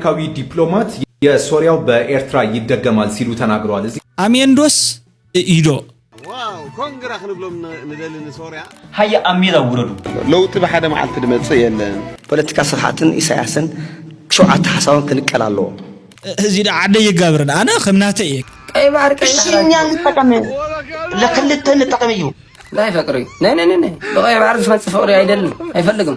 ኣሜሪካዊ ዲፕሎማት የሶሪያው በኤርትራ ይደገማል ሲሉ ተናግረዋል። እዚህ አሜንዶስ ኢዶ ዋው ኮንግራ ክንብሎም ን- ንደሊ ንሶርያ። ሃየ ኣብ ሜዳ ውረዱ። ለውጢ ብሓደ መዓልቲ ድመጽእ የለን። ፖለቲካ ስብሓትን ኢሳያስን ሸውዓተ ሓሳቦም ክንቀል ኣለዎ። እዚ ዳ ዓደ ይጋብርን ኣነ ከም ናተ እየ። ቀይ ባህር ቀይ ባህር እኛ ንጠቀም ለክልተ ንጠቀም እዩ። ናይ ፍቅሪ ናይ ናይ ናይ ናይ ብቀይ ባህር ዝመጽእ ፍቅሪ ኣይደልን ኣይፈልግም።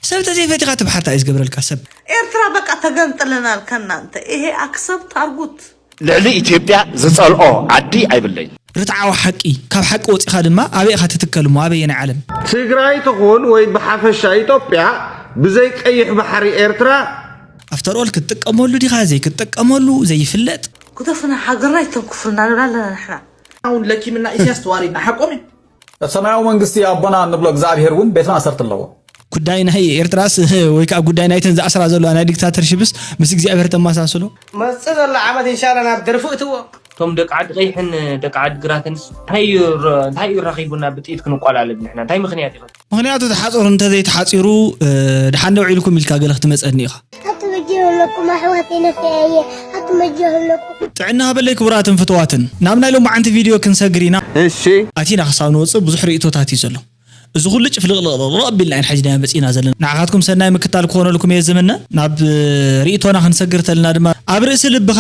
ሰብ ተዘይፈቲኻ ትብሓታ እዩ ዝገብረልካ ሰብ። ኤርትራ በቃ ተገንጥለናል ከናንተ ይሄ አክሰፕት አርጉት። ልዕሊ ኢትዮጵያ ዝጸልኦ ዓዲ ኣይብለይን። ርትዓዊ ሓቂ ካብ ሓቂ ወፂኻ ድማ ኣበይ ኢኻ ትትከል እሞ ኣበየናይ ዓለም? ትግራይ ትኹን ወይ ብሓፈሻ ኢትዮጵያ ብዘይ ቀይሕ ባሕሪ ኤርትራ ኣፍተርኦል ክትጥቀመሉ ዲኻ ዘይክትጥቀመሉ ዘይፍለጥ ጉደፍና ሃገርና ይተንኩፍልና ንብል ኣለና ንሕና። እውን ለኪምና ኢሳያስ ተዋሪድና ሓቆም እዩ። ሰማያዊ መንግስቲ ኣቦና እንብሎ እግዚኣብሔር እውን ቤትና ሰርት ኣለዎ። ጉዳይ ናይ ኤርትራስ ወይ ከዓ ጉዳይ ናይተን ዝኣስራ ዘለዋ ናይ ዲክታተርሽፕስ ምስ እግዚኣብሔር ተመሳስሎ? መጽእ ዘሎ ዓመት ኢንሻላ ናብ ደርፊ እትዎ። እቶም ደቂ ዓዲ ቀይሕን ደቂ ዓዲ ግራትንስ እንታይ እዩ ረ- እንታይ እዩ ረኺቡና ብጥይት ክንቆላለድ ንሕና እንታይ ምኽንያት ይኸ ምኽንያቱ ተሓፀሩ እንተዘይተሓፂሩ ድሓን ደው ዒልኩም ኢልካ ገለ ክትመፀኒ ኢኻ። ኣትመጀ ኣለኩም ኣሕዋተይ ነፈያየ ኣትመጀ ኣለኩም። ጥዕና ሃበለይ ክቡራትን ፍትዋትን ናብ ናይ ሎማዓንቲ ቪድዮ ክንሰግር ኢና። እሺ ኣቲና ክሳብ ንወፅእ ብዙሕ ርእቶታት እዩ ዘሎ። እዚ ኩሉ ጭፍልቕልቕልቕ ኣቢልና ኢና ሕጂ ዲና መፂና ዘለና። ንዓኻትኩም ሰናይ ምክታል ክኾነልኩም እየ ዝምነ። ናብ ርእቶና ክንሰግር ተልና ድማ ኣብ ርእሲ ልብኻ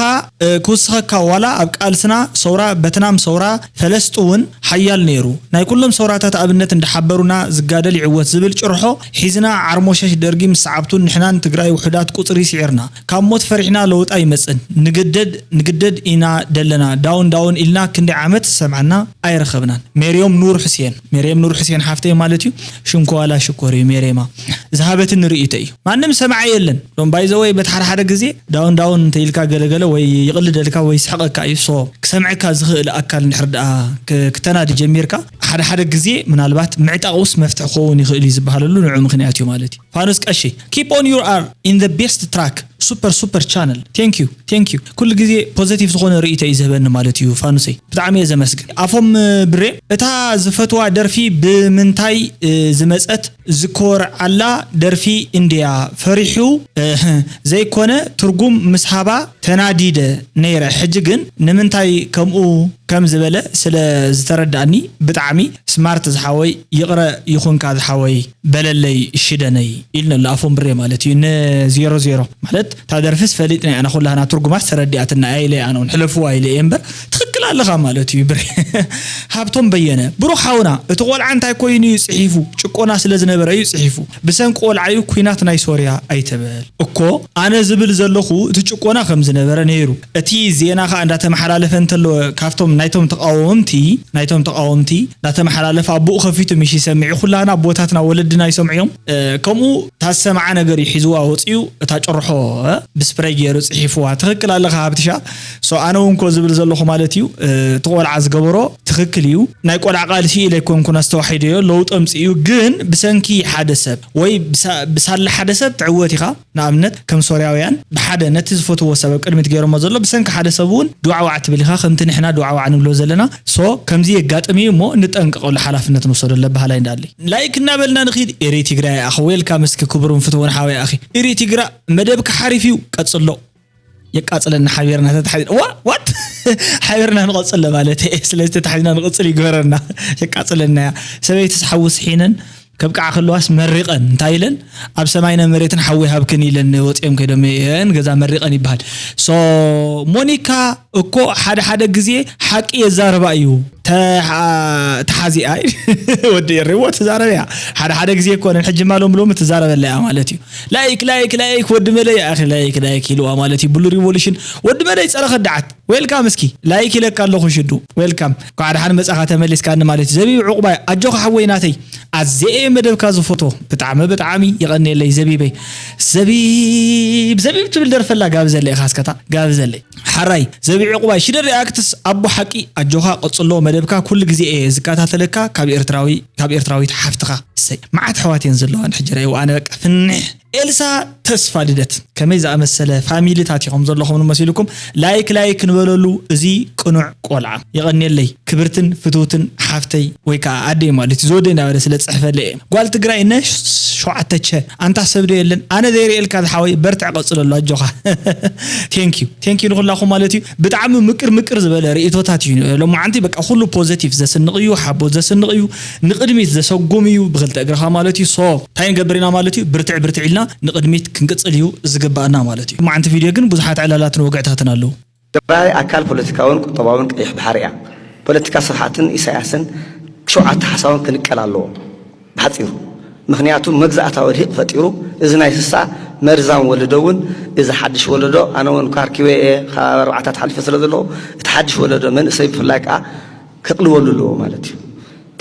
ክውስኸካ ዋላ ኣብ ቃልስና ሰውራ በትናም ሰውራ ፈለስጢ እውን ሓያል ነይሩ። ናይ ኩሎም ሰውራታት ኣብነት እንዳሓበሩና ዝጋደል ይዕወት ዝብል ጭርሖ ሒዝና ዓርሞሸሽ ደርጊ ምስ ሰዓብቱን ንሕናን ትግራይ ውሑዳት ቁፅሪ ስዒርና ካብ ሞት ፈሪሕና ለውጢ ኣይመፅን ንግደድ ንግደድ ኢና ደለና ዳውን ዳውን ኢልና ክንደይ ዓመት ዝሰምዓና ኣይረኸብናን። ሜርዮም ኑር ሕስየን ሜርዮም ኑር ሕስየን ሓፍተይ ማለት እዩ። ሽንኮ ዋላ ሽኮር እዩ ሜሬማ ዝሃበትኒ ርእይቶ እዩ። ማንም ሰምዓ የለን ሎም ባይዘወይ በቲ ሓደ ሓደ ግዜ ዳውን ዳውን እንተ ኢልካ ገለገለ ወይ ይቕልደልካ ወይ ይስሕቐካ እዩ። ሶ ክሰምዐካ ዝኽእል ኣካል እንድሕር ደኣ ክ- ክተናዲ ጀሚርካ ሓደ ሓደ ግዜ ምናልባት ምዕጣቕ ውስ መፍትሒ ክኸውን ይኽእል እዩ ዝበሃለሉ ንዑ ምኽንያት እዩ ማለት እዩ። ፋኑስ ቀሺ keep on you are in the best track super super channel thank you thank you ኩሉ ግዜ positive ዝኾነ ርእይቶ እዩ ዝህበኒ ማለት እዩ ፋኑሰይ ብጣዕሚ እየ ዘመስግን ኣፎም ብሬ እታ ዝፈትዋ ደርፊ ብምንታይ ዝመፀት ዝኮርዓላ ደርፊ እንድያ ፈሪሑ ዘይኮነ ትርጉም ምስ ሃባ ተናዲደ ነይረ ሕጂ ግን ንምንታይ ከምኡ ከም ዝበለ ስለ ዝተረዳእኒ ብጣዕሚ smart ዝሓወይ ይቕረ ይኹንካ ዝሓወይ በለለይ ሽደነይ ኢልኒ ኣሎ ኣፎም ብሬ ማለት እዩ ን ዜሮ ዜሮ ማለት እታ ደርፍስ ፈሊጥና ኢና ኩላህና ትርጉማስ ተረዲኣትና እያ ኢለ ኣነ እውን ሕለፍዋ ኢለ እየ እምበር ትኽክል ኣለኻ ማለት እዩ ብሬ ሃብቶም በየነ ብሩኽ ሓውና እቲ ቆልዓ እንታይ ኮይኑ እዩ ፅሒፉ ጭቆና ስለ ዝነበረ እዩ ፅሒፉ ብሰንኪ ቆልዓ እዩ ኩናት ናይ ሶርያ ኣይትበል እኮ ኣነ ዝብል ዘለኹ እቲ ጭቆና ከም ዝነበረ ነይሩ እቲ ዜና ከዓ እንዳተመሓላለፈ እንተሎ ካብቶም ናይቶም ተቃወምቲ ናይቶም ተቃወምቲ እንዳተመሓላለፈ ኣቦኡ ከፊቱ ምሽ ይሰምዕ ኩላና ኣቦታትና ወለድና ይሰምዑ እዮም ከምኡ ታሰማዓ ነገር እዩ ሒዝዋ ወፅኡ እታ ጭርሖ ብስፕረይ ገይሩ ፅሒፍዋ ትኽክል ኣለኻ ሃብትሻ so ኣነ እውን ኮ ዝብል ዘለኹ ማለት እዩ እቲ ቆልዓ ዝገበሮ ትኽክል እዩ ናይ ቆልዓ ቃልሲ ኢለ ኣይኮንኩን ኣስተዋሒደዮ ለውጢ ኣምፅኡ ግን ብሰንኪ ሓደ ሰብ ወይ ብሳላ ሓደ ሰብ ትዕወት ኢኻ ንኣብነት ከም ሶርያውያን ብሓደ ነቲ ዝፈትዎ ሰብ ኣብ ቅድሚት ገይሮሞ ዘሎ ብሰንኪ ሓደ ሰብ እውን ድዋዕዋዕ ትብል ኢኻ ከምቲ ንሕና ድዋዕዋዕ ንብሎ ዘለና so ከምዚ የጋጥም እዩ እሞ ንጠንቀቐሉ ሓላፍነት ንወሰደሉ ኣበሃላይ እንዳለይ ላይክ እናበልና ንኺድ ኤሪ ትግራይ ኣኸ ዌልካም እስኪ ክቡርን ፍትውን ሓወይ ኣኺ ኤሪ ትግራ መደብካ ሓሪፍ እዩ ቀጽሎ የቃጽለና ሓቢርና ተታሓቢር ዋ ዋት ሓቢርና ንቐጽሎ ማለት እየ ስለዚ ተታሒዝና ንቕጽል ይግበረና የቃጽለና እያ ሰበይትስ ሓዊ ስሒነን ከብቅዓ ከለዋስ መሪቐን እንታይ ኢለን ኣብ ሰማይነ መሬትን ሓዊ ሃብክን ኢለን ወፂኦም ከይዶም እየን ገዛ መሪቐን ይበሃል so ሞኒካ እኮ ሓደ ሓደ ግዜ ሓቂ የዛርባ እዩ ተሓዚኣ ወዲ ኤሬዎ ትዛረብ እያ ሓደ ሓደ ግዜ እኮ ነን ሕጂ ማሎም ሎም ትዛረበላ እያ ማለት እዩ ላይክ ላይክ ላይክ ወዲ መለይ ኣኺ ላይክ ላይክ ኢልዋ ማለት እዩ ብሉ ሪቮሉሽን ወዲ መለይ ፀረ ከዳዓት ዌልካም እስኪ ላይክ ኢለካ ኣለኹ ሽዱ ዌልካም እንኳዕ ደሓን መፃኻ ተመሊስካኒ ማለት እዩ ዘቢብ ዕቑባይ ኣጆኻ ሓወይ ናተይ ኣዘየ መደብካ ዝፎቶ ብጣዕሚ ብጣዕሚ ይቐንየለይ ዘቢበይ ዘቢብ ዘቢብ ትብል ደርፈላ ጋብዘለይ ኢኻ እስከታ ጋብዘለይ ሓራይ ዘቢብ ዕቑባይ ሽደር ሪኣክትስ ኣቦ ሓቂ ኣጆኻ ቀፅሎ መደብካ ኩሉ ግዜ እየ ዝከታተለካ ካብ ኤርትራዊ ካብ ኤርትራዊት ሓፍትኻ እሰይ መዓት ኣሕዋት እየን ዘለዋን ሕጂ ረእይዋ ኣነ በቃ ፍንሕ ኤልሳ ተስፋ ልደት ከመይ ዝኣመሰለ ፋሚሊታት ኢኹም ዘለኹም ንመሲልኩም? ላይክ ላይክ ንበለሉ። እዚ ቅኑዕ ቆልዓ የቐንየለይ። ክብርትን ፍትውትን ሓፍተይ ወይ ከዓ ኣደይ ማለት እዩ። ዝወደይ እናበለ ስለ ዝፅሕፈለይ እየ። ጓል ትግራይ ነ ሸውዓተ ቸ ኣንታ ሰብ ዶ የለን? ኣነ ዘይርእየልካ ዝሓወይ በርትዕ ቀፅለሉ ኣጆኻ። ቴንኪዩ ቴንኪዩ ንኹላኹም ማለት እዩ። ብጣዕሚ ምቅር ምቅር ዝበለ ርእቶታት እዩ። ሎማዓንቲ በቃ ኩሉ ፖዘቲቭ ዘስንቕ እዩ፣ ሓቦት ዘስንቕ እዩ፣ ንቕድሚት ዘሰጉም እዩ ብክልተ እግርኻ ማለት እዩ። ሶ እንታይ ንገብር ኢና ማለት እዩ? ብርትዕ ብርትዕ ኢልና ንቕድሚት ክንቅፅል እዩ ዝግባኣና ማለት እዩ። ሎማዓንቲ ቪድዮ ግን ብዙሓት ዕላላትን ወግዕታትን ኣለዉ። ትግራይ ኣካል ፖለቲካውን ቁጠባውን ቀይሕ ባሕሪ እያ። ፖለቲካ ስብሓትን ኢሳያስን ሸውዓተ ሓሳውን ክንቀል ኣለዎ ብሓፂሩ። ምክንያቱ መግዛእታዊ ልሂቕ ፈጢሩ፣ እዚ ናይ ስሳ መርዛም ወለዶ እውን፣ እዚ ሓድሽ ወለዶ፣ ኣነ እውን እኳ ኣርኪበ እየ ካብ ኣርባዕታት ሓሊፈ ስለ ዘለኹ፣ እቲ ሓድሽ ወለዶ መንእሰይ ብፍላይ ከዓ ከቕልበሉ ኣለዎ ማለት እዩ።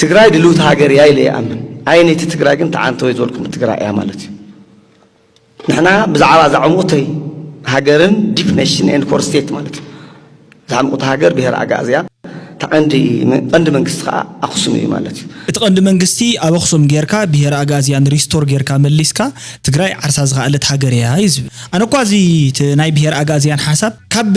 ትግራይ ድልውቲ ሃገር እያ ኢለ ይኣምን። ኣየነይቲ ትግራይ ግን ተዓንተወይ ዝበልኩም ትግራይ እያ ማለት እዩ። ንሕና ብዛዕባ እዛ ዕሙቕተይ ሃገርን ዲፕ ኔሽን ኤንድ ኮር ስቴት ማለት እዩ። እዛ ዕሙቕቲ ሃገር ብሄር ኣጋእዝያን፣ እታ ቀንዲ ቀንዲ መንግስቲ ከዓ ኣኽሱም እዩ ማለት እዩ። እቲ ቀንዲ መንግስቲ ኣብ ኣኽሱም ጌርካ ብሄር ኣጋእዝያን ሪስቶር ጌርካ መሊስካ ትግራይ ዓርሳ ዝኸኣለት ሃገር እያ እዩ ዝብል። ኣነ እኳ እዚ እቲ ናይ ብሄር ኣጋእዝያን ሓሳብ ካብ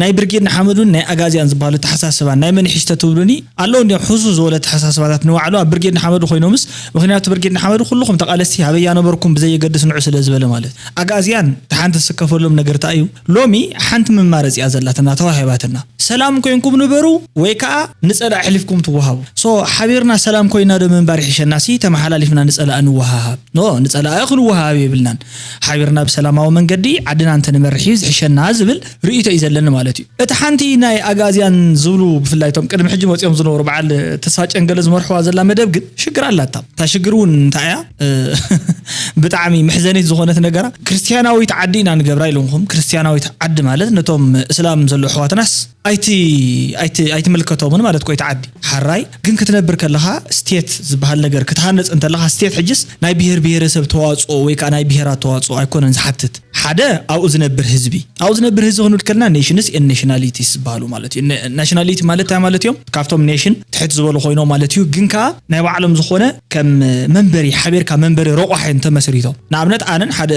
ናይ ብርጌድ ንሓመዱን ናይ ኣጋእዝያን ዝበሃሉ ኣተሓሳስባን ናይ መን ይሕሽ ተትብሉኒ ኣለዉ እንዲዮም ሕሱ ዝበሉ ኣተሓሳስባታት ንባዕሉ ኣብ ብርጌድ ንሓመዱ ኮይኖምስ ምኽንያቱ ብርጌድ ንሓመዱ ኩልኹም ተቓለስቲ ኣበይ ኣነበርኩም ብዘየገድስ ንዑ ስለ ዝበለ ማለት ኣጋእዝያን እቲ ሓንቲ ዝስከፈሎም ነገር እንታይ እዩ ሎሚ ሓንቲ መማረፂ እያ ዘላትና ተዋሂባትና ሰላም ኮይንኩም ንበሩ ወይ ከዓ ንፀላእ ኣሕሊፍኩም ትወሃቡ so ሓቢርና ሰላም ኮይና ዶ ምንባር ይሕሸና ሲ ተመሓላሊፍና ንፀላእ ንወሃሃብ no ንፀላእ ክንወሃሃብ የብልናን ሓቢርና ብሰላማዊ መንገዲ ዓድና እንተንመርሕ እዩ ዝሕሸና ዝብል ርእይቶ እዩ ዘለኒ ማለት እዩ እቲ ሓንቲ ናይ ኣጋዝያን ዝብሉ ብፍላይ እቶም ቅድሚ ሕጂ መፂኦም ዝነበሩ በዓል ተስፋ ጨንገለ ዝመርሕዋ ዘላ መደብ ግን ሽግር ኣላታ እታ ሽግር እውን እንታይ እያ ብጣዕሚ መሕዘኒት ዝኾነት ነገራ ክርስትያናዊት ዓዲ ኢና ንገብራ ኢለምኹም ክርስትያናዊት ዓዲ ማለት ነቶም እስላም ዘሎ ኣሕዋትናስ ኣይቲ ኣይቲ ኣይትምልከቶምን ማለት ኮይታ ዓዲ ሓራይ ግን ክትነብር ከለኻ ስቴት ዝበሃል ነገር ክትሃነፅ እንተለኻ ስቴት ሕጅስ ናይ ብሄር ብሄረሰብ ተዋፅኦ ወይ ከዓ ናይ ብሄራት ተዋፅኦ ኣይኮነን ዝሓትት ሓደ ኣብኡ ዝነብር ህዝቢ ኣብኡ ዝነብር ህዝቢ ክንብል ከለና nations and nationalities ዝበሃሉ ማለት እዩ nationality ማለት እንታይ ማለት እዮም ካብቶም nation ትሕት ዝበሉ ኮይኖም ማለት እዩ ግን ከዓ ናይ ባዕሎም ዝኾነ ከም መንበሪ ሓቢርካ መንበሪ ረቋሒ እንተመስሪቶም ንኣብነት ኣነን ሓደ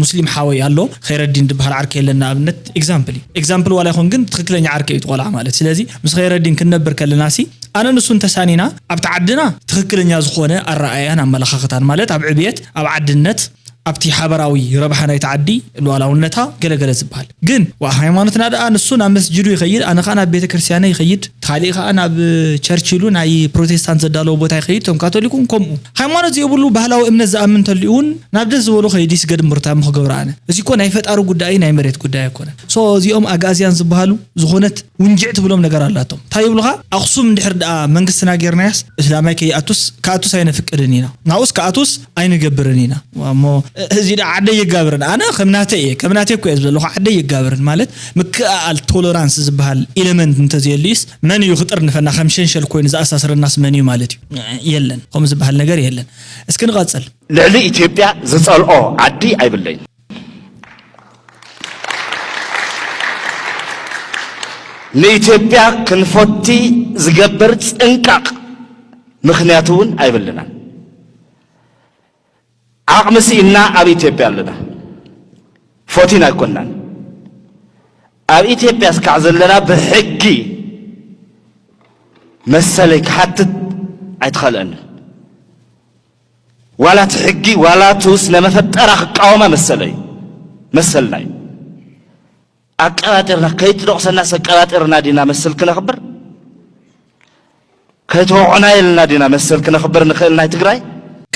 ሙስሊም ሓወይ ኣሎ ኸይረዲን ዝበሃል ዓርከይ የለን ንኣብነት example እዩ example ዋላ ይኹን ግን ትኽክለኛ ዓርከይ እዩ ቆልዓ ማለት ስለዚ ምስ ኸይረዲን ክንነብር ከለና ሲ ኣነ ንሱ እንተሳኒና ኣብቲ ዓድና ትኽክለኛ ዝኾነ ኣረኣያን ኣመለኻኽታን ማለት ኣብ ዕብየት ኣብ ዓድነት ኣብቲ ሓበራዊ ረብሓ ናይቲ ዓዲ ሉዓላውነታ ገለገለ ዝበሃል ግን ዋ ሃይማኖትና ደኣ ንሱ ናብ መስጅዱ ይኸይድ ኣነ ከዓ ናብ ቤተ ክርስቲያነ ይኸይድ ካሊእ ከዓ ናብ ቸርች ኢሉ ናይ ፕሮቴስታንት ዘዳለዎ ቦታ ይኸይድ እቶም ካቶሊክ እውን ከምኡ ሃይማኖት ዘይብሉ ባህላዊ እምነት ዝኣምን እንተሊኡ እውን ናብ ደስ ዝበሎ ከይዱ ይስገድ እምበር እንታይ እሞ ክገብር ኣነ እዚ እኮ ናይ ፈጣሪ ጉዳይ ናይ መሬት ጉዳይ ኣይኮነን so እዚኦም ኣግኣዝያን ዝበሃሉ ዝኾነት ውንጅዕ ትብሎም ነገር ኣላቶም እንታይ ይብሉኻ ኣኽሱም እንድሕር ደኣ መንግስትና ጌርናያስ እስላማይ ከይኣቱስ ክኣቱስ ኣይነፍቅድን ኢና ናብኡስ ክኣቱስ ኣይንገብርን ኢና እሞ እዚ ደኣ ዓደይ ይጋብርን ኣነ ከም ናተይ እየ ከም ናተይ እኮ እየ ዘለኹ ዓደይ ይጋብርን ማለት ምክእኣል ቶለራንስ ዝበሃል ኢለመንት እንተዘየልዩስ መን እዩ ክጥርንፈና ከም ሸንሸል ኮይኑ ዝኣሳስረናስ መን እዩ ማለት እዩ የለን ከምኡ ዝበሃል ነገር የለን እስኪ ንቐፅል ልዕሊ ኢትዮጵያ ዝፀልኦ ዓዲ ኣይብለይን። ንኢትዮጵያ ክንፎቲ ዝገብር ፅንቃቕ ምኽንያት እውን ኣይብልናን። ዓቕሚ ስኢንና ኣብ ኢትዮጵያ ኣለና። ፎቲና ኣይኮንናን። ኣብ ኢትዮጵያ እስካዕ ዘለና ብሕጊ መሰለይ ክሓትት ኣይተኸልአንን። ዋላ እቲ ሕጊ ዋላ እቲ ስነ መፈጠራ ክቃወማ መሰለይ መሰልና እዩ። ኣቀባጢርና ከይትደቑሰናስ ኣቀባጢርና ዲና መስል ክነኽብር? ከይተወቑናየልና ዲና መስል ክነኽብር ንኽእል ናይ ትግራይ?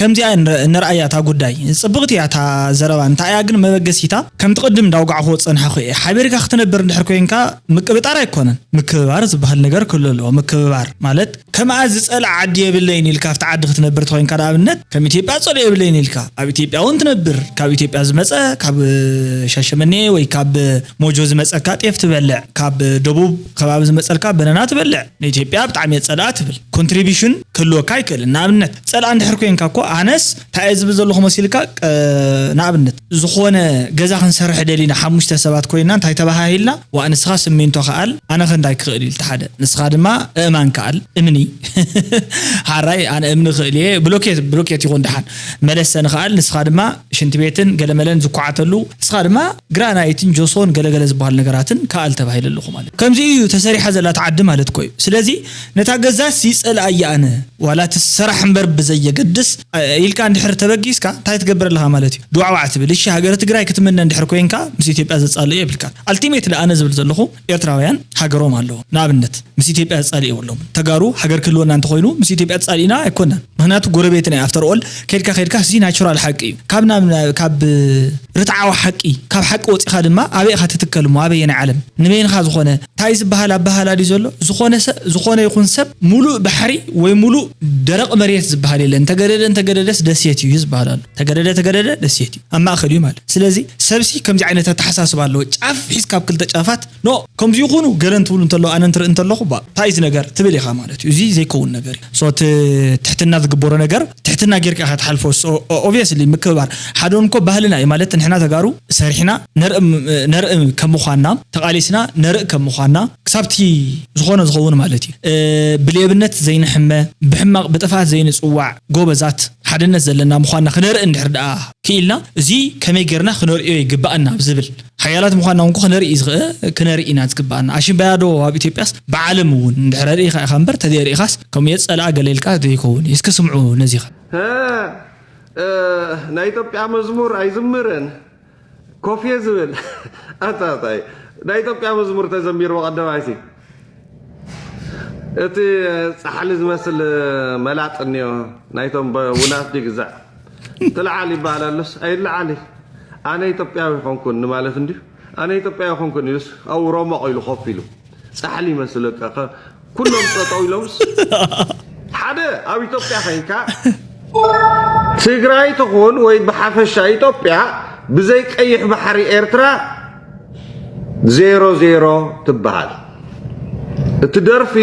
ከምዚኣ ንርኣያ እታ ጉዳይ። ጽብቕቲ እያ እታ ዘረባ፣ እንታይ እያ ግን መበገሲታ? ከምቲ ቅድም እንዳውጋዕኽዎ ዝጸናሕኹ እየ። ሓቢርካ ክትነብር እንድሕር ኮይንካ ምቅብጣር ኣይኮነን። ምክብባር ዝበሃል ነገር ክህሉ ኣለዎ። ምክብባር ማለት ከምኣ ዝጸልኣ ዓዲ የብለይን ኢልካ ኣብቲ ዓዲ ክትነብር ተኾይንካ ንኣብነት ከም ኢትዮጵያ ጸልኦ የብለይን ኢልካ ኣብ ኢትዮጵያ እውን ትነብር ካብ ኢትዮጵያ ዝመጸ ካብ ሻሸመኔ ወይ ካብ ሞጆ ዝመጸካ ጤፍ ትበልዕ ካብ ደቡብ ከባቢ ዝመጸልካ በነና ትበልዕ ንኢትዮጵያ ብጣዕሚ የጸልኣ ትብል contribution ክህልወካ ኣይክእልን ንኣብነት ጸልኣ እንድሕር ኮይንካ እኮ ኣነስ እንታይ እየ ዝብል ዘለኹ መሲልካ? ቀ-፣ ንኣብነት ዝኾነ ገዛ ክንሰርሕ ደሊና ሓሙሽተ ሰባት ኮይና እንታይ ተባሃሂልና? ዋ ንስኻ ስሚንቶ ከኣል፣ ኣነ ከ እንታይ ክኽእል ኢሉ? ሓደ ንስኻ ድማ እእማን ከኣል፣ እምኒ። ሓራይ ኣነ እምኒ ክእል እየ፣ ብሎኬት፣ ብሎኬት ይኹን ደሓን፣ መለሰ ንኸኣል፣ ንስኻ ድማ ሽንቲ ቤትን ገለመለን ዝኳዓተሉ፣ ንስኻ ድማ ግራናይትን ጆሶን ገለገለ ዝበሃል ነገራትን ከኣል ተባሂለ ኣለኹ ማለት እዩ። ከምዚ እዩ ተሰሪሓ ዘላ እታ ዓዲ ማለት እኮ እዩ። ስለዚ ነታ ገዛስ ይጸልኣ እየ ኣነ፣ ዋላ ትሰራሕ እምበር ብዘየገድስ፣ እ፣ ኢልካ እንድሕር ተበጊስካ እንታይ ትገብር ኣለኻ ማለት እዩ? ድዋዕዋዕ ትብል። እሺ ሃገረ ትግራይ ክትምነ እንድሕር ኮይንካ ምስ ኢትዮጵያ ዘጻልእ የብልካ። ኣልቲሜትሊ ኣነ ዝብል ዘለኹ ኤርትራውያን ሃገሮም ኣለዎም። ንኣብነት ምስ ኢትዮጵያ ዝጻልእ የብሎም። ተጋሩ ሃገር ክህልወና እንተኾይኑ ምስ ኢትዮጵያ ተጻሊእና ኣይኮናን። ምኽንያቱ ጎረቤትና እዩ። ኣፍተር ኦል ከይድካ ከይድካ እዚ ናቹራል ሓቂ እዩ። ካብ ናብ፣ ካብ ርትዓዊ ሓቂ፣ ካብ ሓቂ ወጺኻ ድማ ኣበይ ኢኻ ትትከል እሞ? ኣበየናይ ዓለም? ንበይንኻ ዝኾነ እንታይ ዝበሃል ኣበሃህላ ድዩ ዘሎ? ዝኾነ ሰ-፣ ዝኾነ ይኹን ሰብ ሙሉእ ባሕሪ ወይ ሙሉእ ደረቕ መሬት ዝበሃል የለን። እንተገደደ እንተገደደስ ደሴት እዩ ዝበሃል ኣሎ። ተገደደ ተገደደ ደሴት እዩ። ኣብ ማእከል እዩ ማለት። ስለዚ ሰብሲ ከምዚ ዓይነት ኣተሓሳስባ ኣለዎ። ጫፍ ሒዝካ ኣብ ክልተ ጫፋት ኖ፣ ከምዚ ይኹኑ ገለ እንትብሉ እንተለዉ፣ ኣነ እንትርኢ እንተለኹ፣ ባ፣ እንታይ እዚ ነገር ትብል ኢኻ ማለት እዩ። እዚ ዘይከውን ነገር እዩ። ሶ፣ እቲ ትሕትና ዝግበሮ ነገር፣ ትሕትና ጌርካ ኢኻ ትሓልፎ። ሶ፣ ኦ-፣ ኦብቪየስሊ፣ ምክብባር። ሓደ እውን እኮ ባህልና እዩ ማለት፣ ንሕና ተጋሩ ሰሪሕና ነርኢ፣ ነርኢ ከም ምዃንና፣ ተቓሊስና ነርኢ ከም ምዃንና፣ ክሳብቲ ዝኾነ ዝኸውን ማለት እዩ። እ፣ ብሌብነት ዘይንሕመ፣ ብሕማቕ፣ ብጥፍኣት ዘይንጽዋዕ፣ ጎበዛት፣ ሓድነት ዘለና ምዃንና ክነርኢ እንድሕር ደኣ ክኢልና፣ እዚ ከመይ ጌርና ክነርእዮ ይግብኣና ኣብ ዝብል ሓያላት ምዃንና እውን ክነርኢ ዝኽእ-፣ ክነርኢ ኢና ዝግብኣና። ኣሽምባያ ዶ ኣብ ኢትዮጵያስ ብዓለም እውን እንድሕር ርኢኻ ኢኻ እምበር፣ ተዘይርኢኻስ ከምኡ የጸልኣ ገለ ኢልካ ዘይከውን እዩ። እስኪ ስምዑ ነዚኸ። ሀ፣ እ፣ ናይ ኢትዮጵያ መዝሙር ኣይዝምርን። ኮፍ እየ ዝብል። ኣታ፣ ኣታ፣ ናይ ኢትዮጵያ መዝሙር ተዘሚርዎ ቀዳማይሲ። እቲ ጻሕሊ ዝመስል መላጥ እኒኦ፣ ናይቶም በ-፣ ውናት ድዩ ግዛዕ? ትልዓል ይበሃል ኣሎስ ኣይልዓል። ኣነ ኢትዮጵያዊ ኮንኩን ንማለት እንድዩ። ኣነ ኢትዮጵያዊ ኮንኩን ኢሉስ ኣብኡ ሮሞቕ ኢሉ ኮፍ ኢሉ። ጻሕሊ ይመስል በቃ። ከ-፣ ኩሎም ጠጠው ኢሎምስ ሓደ ኣብ ኢትዮጵያ ኸይንካ ትግራይ ትኹን ወይ ብሓፈሻ ኢትዮጵያ ብዘይ ቀይሕ ባሕሪ ኤርትራ ዜሮ ዜሮ ትበሃል። እቲ ደርፊ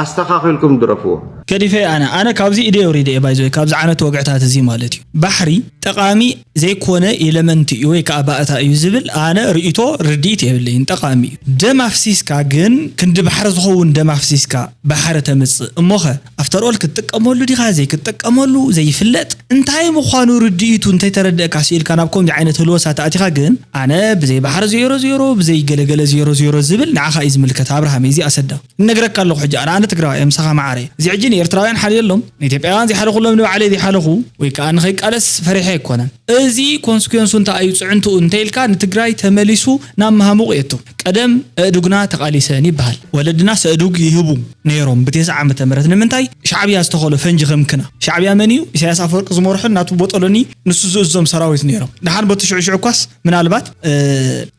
ኣስተኻኺልኩም ድረፍዎ። ገዲፈ ኣነ፣ ኣነ ካብዚ ኢደ ወሪደ እየ፣ ባይዘወይ፣ ካብዚ ዓይነት ወግዕታት እዚ ማለት እዩ። ባሕሪ ጠቓሚ ዘይኮነ ኤለመንት እዩ ወይ ከዓ ባእታ እዩ ዝብል ኣነ ርእይቶ፣ ርድኢት የብለይን። ጠቓሚ እዩ። ደም ኣፍሲስካ ግን፣ ክንዲ ባሕሪ ዝኸውን ደም ኣፍሲስካ ባሕሪ ተምጽእ። እሞኸ፣ ኣፍተር ኦል ክትጥቀመሉ ዲኻ ዘይክትጥቀመሉ ዘይፍለጥ፣ እንታይ ምዃኑ ርድኢቱ እንተይተረደእካ ስኢልካ ናብ ከምዚ ዓይነት ህልወሳት ኣቲኻ ግን፣ ኣነ ብዘይ ባሕሪ ዜሮ ዜሮ፣ ብዘይ ገለገለ ዜሮ ዜሮ ዝብል ንዓኻ እዩ ዝምልከት። ኣብርሃም፣ እዚ ኣሰዳ። እነግረካ ኣለኹ ሕጂ፣ ኣነ፣ ኣነ ትግራዋይ እየ፣ ምሳኻ መዓረ እየ። እዚ ሕጂ ንኤርትራውያን ሓልየሎም፣ ንኢትዮጵያውያን ዘይሓለኹሎም ንባዕለይ ዘይሓለኹ፣ ወይ ከዓ ንኸይቃለስ ፈሪሐ ኣይኮነን። እዚ ኮንስኩዌንሱ እንታይ እዩ፣ ጽዕንትኡ እንተይልካ፣ ንትግራይ ተመሊሱ ናብ መሃሙቕ የእቱ። ቀደም ኣእዱግና ተቓሊሰን ይበሃል። ወለድና ሰእዱግ ይህቡ ነይሮም ብቴስዓ ዓመተ ምህረት። ንምንታይ? ሻዕብያ ዝተኸሎ ፈንጂ ከምክና። ሻዕብያ መን እዩ? ኢሳያስ ኣፈወርቂ ዝመርሖን ናቱ ቦጦሎኒ ንሱ ዝእዞም ሰራዊት ነይሮም። ደሓን በቲ ሽዑ ሽዑ እኳስ ምናልባት፣ እ፣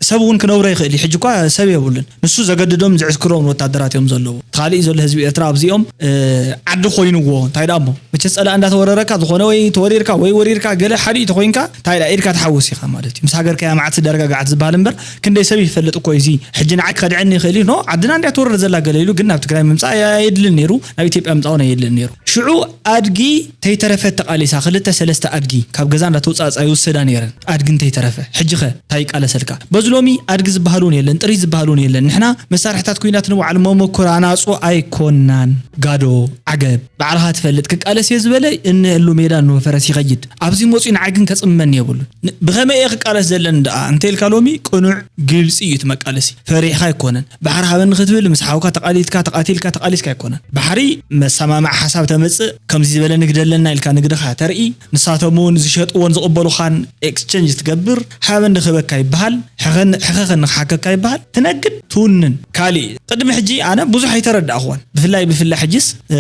ሰብ እውን ክነብሮ ይኽእል እዩ። ሕጂ እኳ ሰብ የብሉን። ንሱ ዘገድዶም ዝዕስክሮም ወታደራት እዮም ዘለዉ። እቲ ካሊእ ዘሎ ህዝቢ ኤርትራ ኣብዚኦም፣ እ፣ ዓዲ ኮይንዎ። እንታይ ደኣ እሞ? መቸስ ጸላኢ እንዳተወረረካ ዝኾነ ወይ ተወሪርካ ወይ ወሪርካ ገለ ሓዲኡ ተኾይንካ እንታይ ደኣ ኢድካ ትሓውስ ኢኻ ማለት እዩ። ምስ ሃገርካያ መዓት ትደረጋጋዓት ዝበሃል እምበር ክንደይ ሰብ ይፈልጥ እኮ እዩ። እዚ ሕጂ ንዓይ ክኸድዐኒ ይኽእል እዩ። ኖ፣ ዓድና እንድያ ትወረር ዘላ ገለ ኢሉ ግን ናብ ትግራይ ምምጻእ ኣየድልን ነይሩ፣ ናብ ኢትዮጵያ ምምጻእ እውን ኣየድልን ነይሩ። ሽዑ ኣድጊ ተይተረፈት ተቓሊሳ፣ ክልተ ሰለስተ ኣድጊ ካብ ገዛ እንዳተውጻእጻ ይውሰዳ ነይረን። ኣድጊ እንተይተረፈ፣ ሕጂ ኸ እንታይ ይቃለሰልካ? በዚ ሎሚ ኣድጊ ዝበሃል እውን የለን፣ ጥሪት ዝበሃል እውን የለን። ንሕና መሳርሕታት ኩናት ንባዕሉ መመኮር ኣናጹ ኣይኮናን። ጋዶ፣ ዓገብ፣ ባዕልኻ ትፈልጥ፣ ክቃለስ እየ ዝበለ እንህሉ ሜዳ እንሆ ፈረስ ይኸይድ። ኣብዚ መጺኡ ንዓይ ግን ከጽመኒ የብሉን። ን-፣ ብኸመይ እየ ክቃለስ ዘለኒ ደኣ እንተ ኢልካ ሎሚ ቅኑዕ ግልጺ እዩ እቲ መቃለሲ። ፈሪሕኻ ኣይኮነን። ባሕሪ ሃበኒ ክትብል ምስ ሓውካ ተቓሊትካ፣ ተቓቲልካ፣ ተቓሊስካ ኣይኮነን። ባሕሪ መሰማማዕ ሓሳብ ተምጽእ፣ ከምዚ ዝበለ ንግዲ ኣለና ኢልካ ንግድኻ ተርኢ፣ ንሳቶም እውን ዝሸጥዎን ዝቕበሉኻን ኤክስቸንጅ ትገብር፣ ሃበኒ ክህበካ ይበሃል፣ ሕኸን-፣ ሕኸኸኒ ክሓከካ ይበሃል፣ ትነግድ፣ ትውንን። ካሊእ፣ ቅድሚ ሕጂ ኣነ ብዙሕ ኣይተረዳእኽዎን። ብፍላይ፣ ብፍላይ ሕጂስ፣ እ፣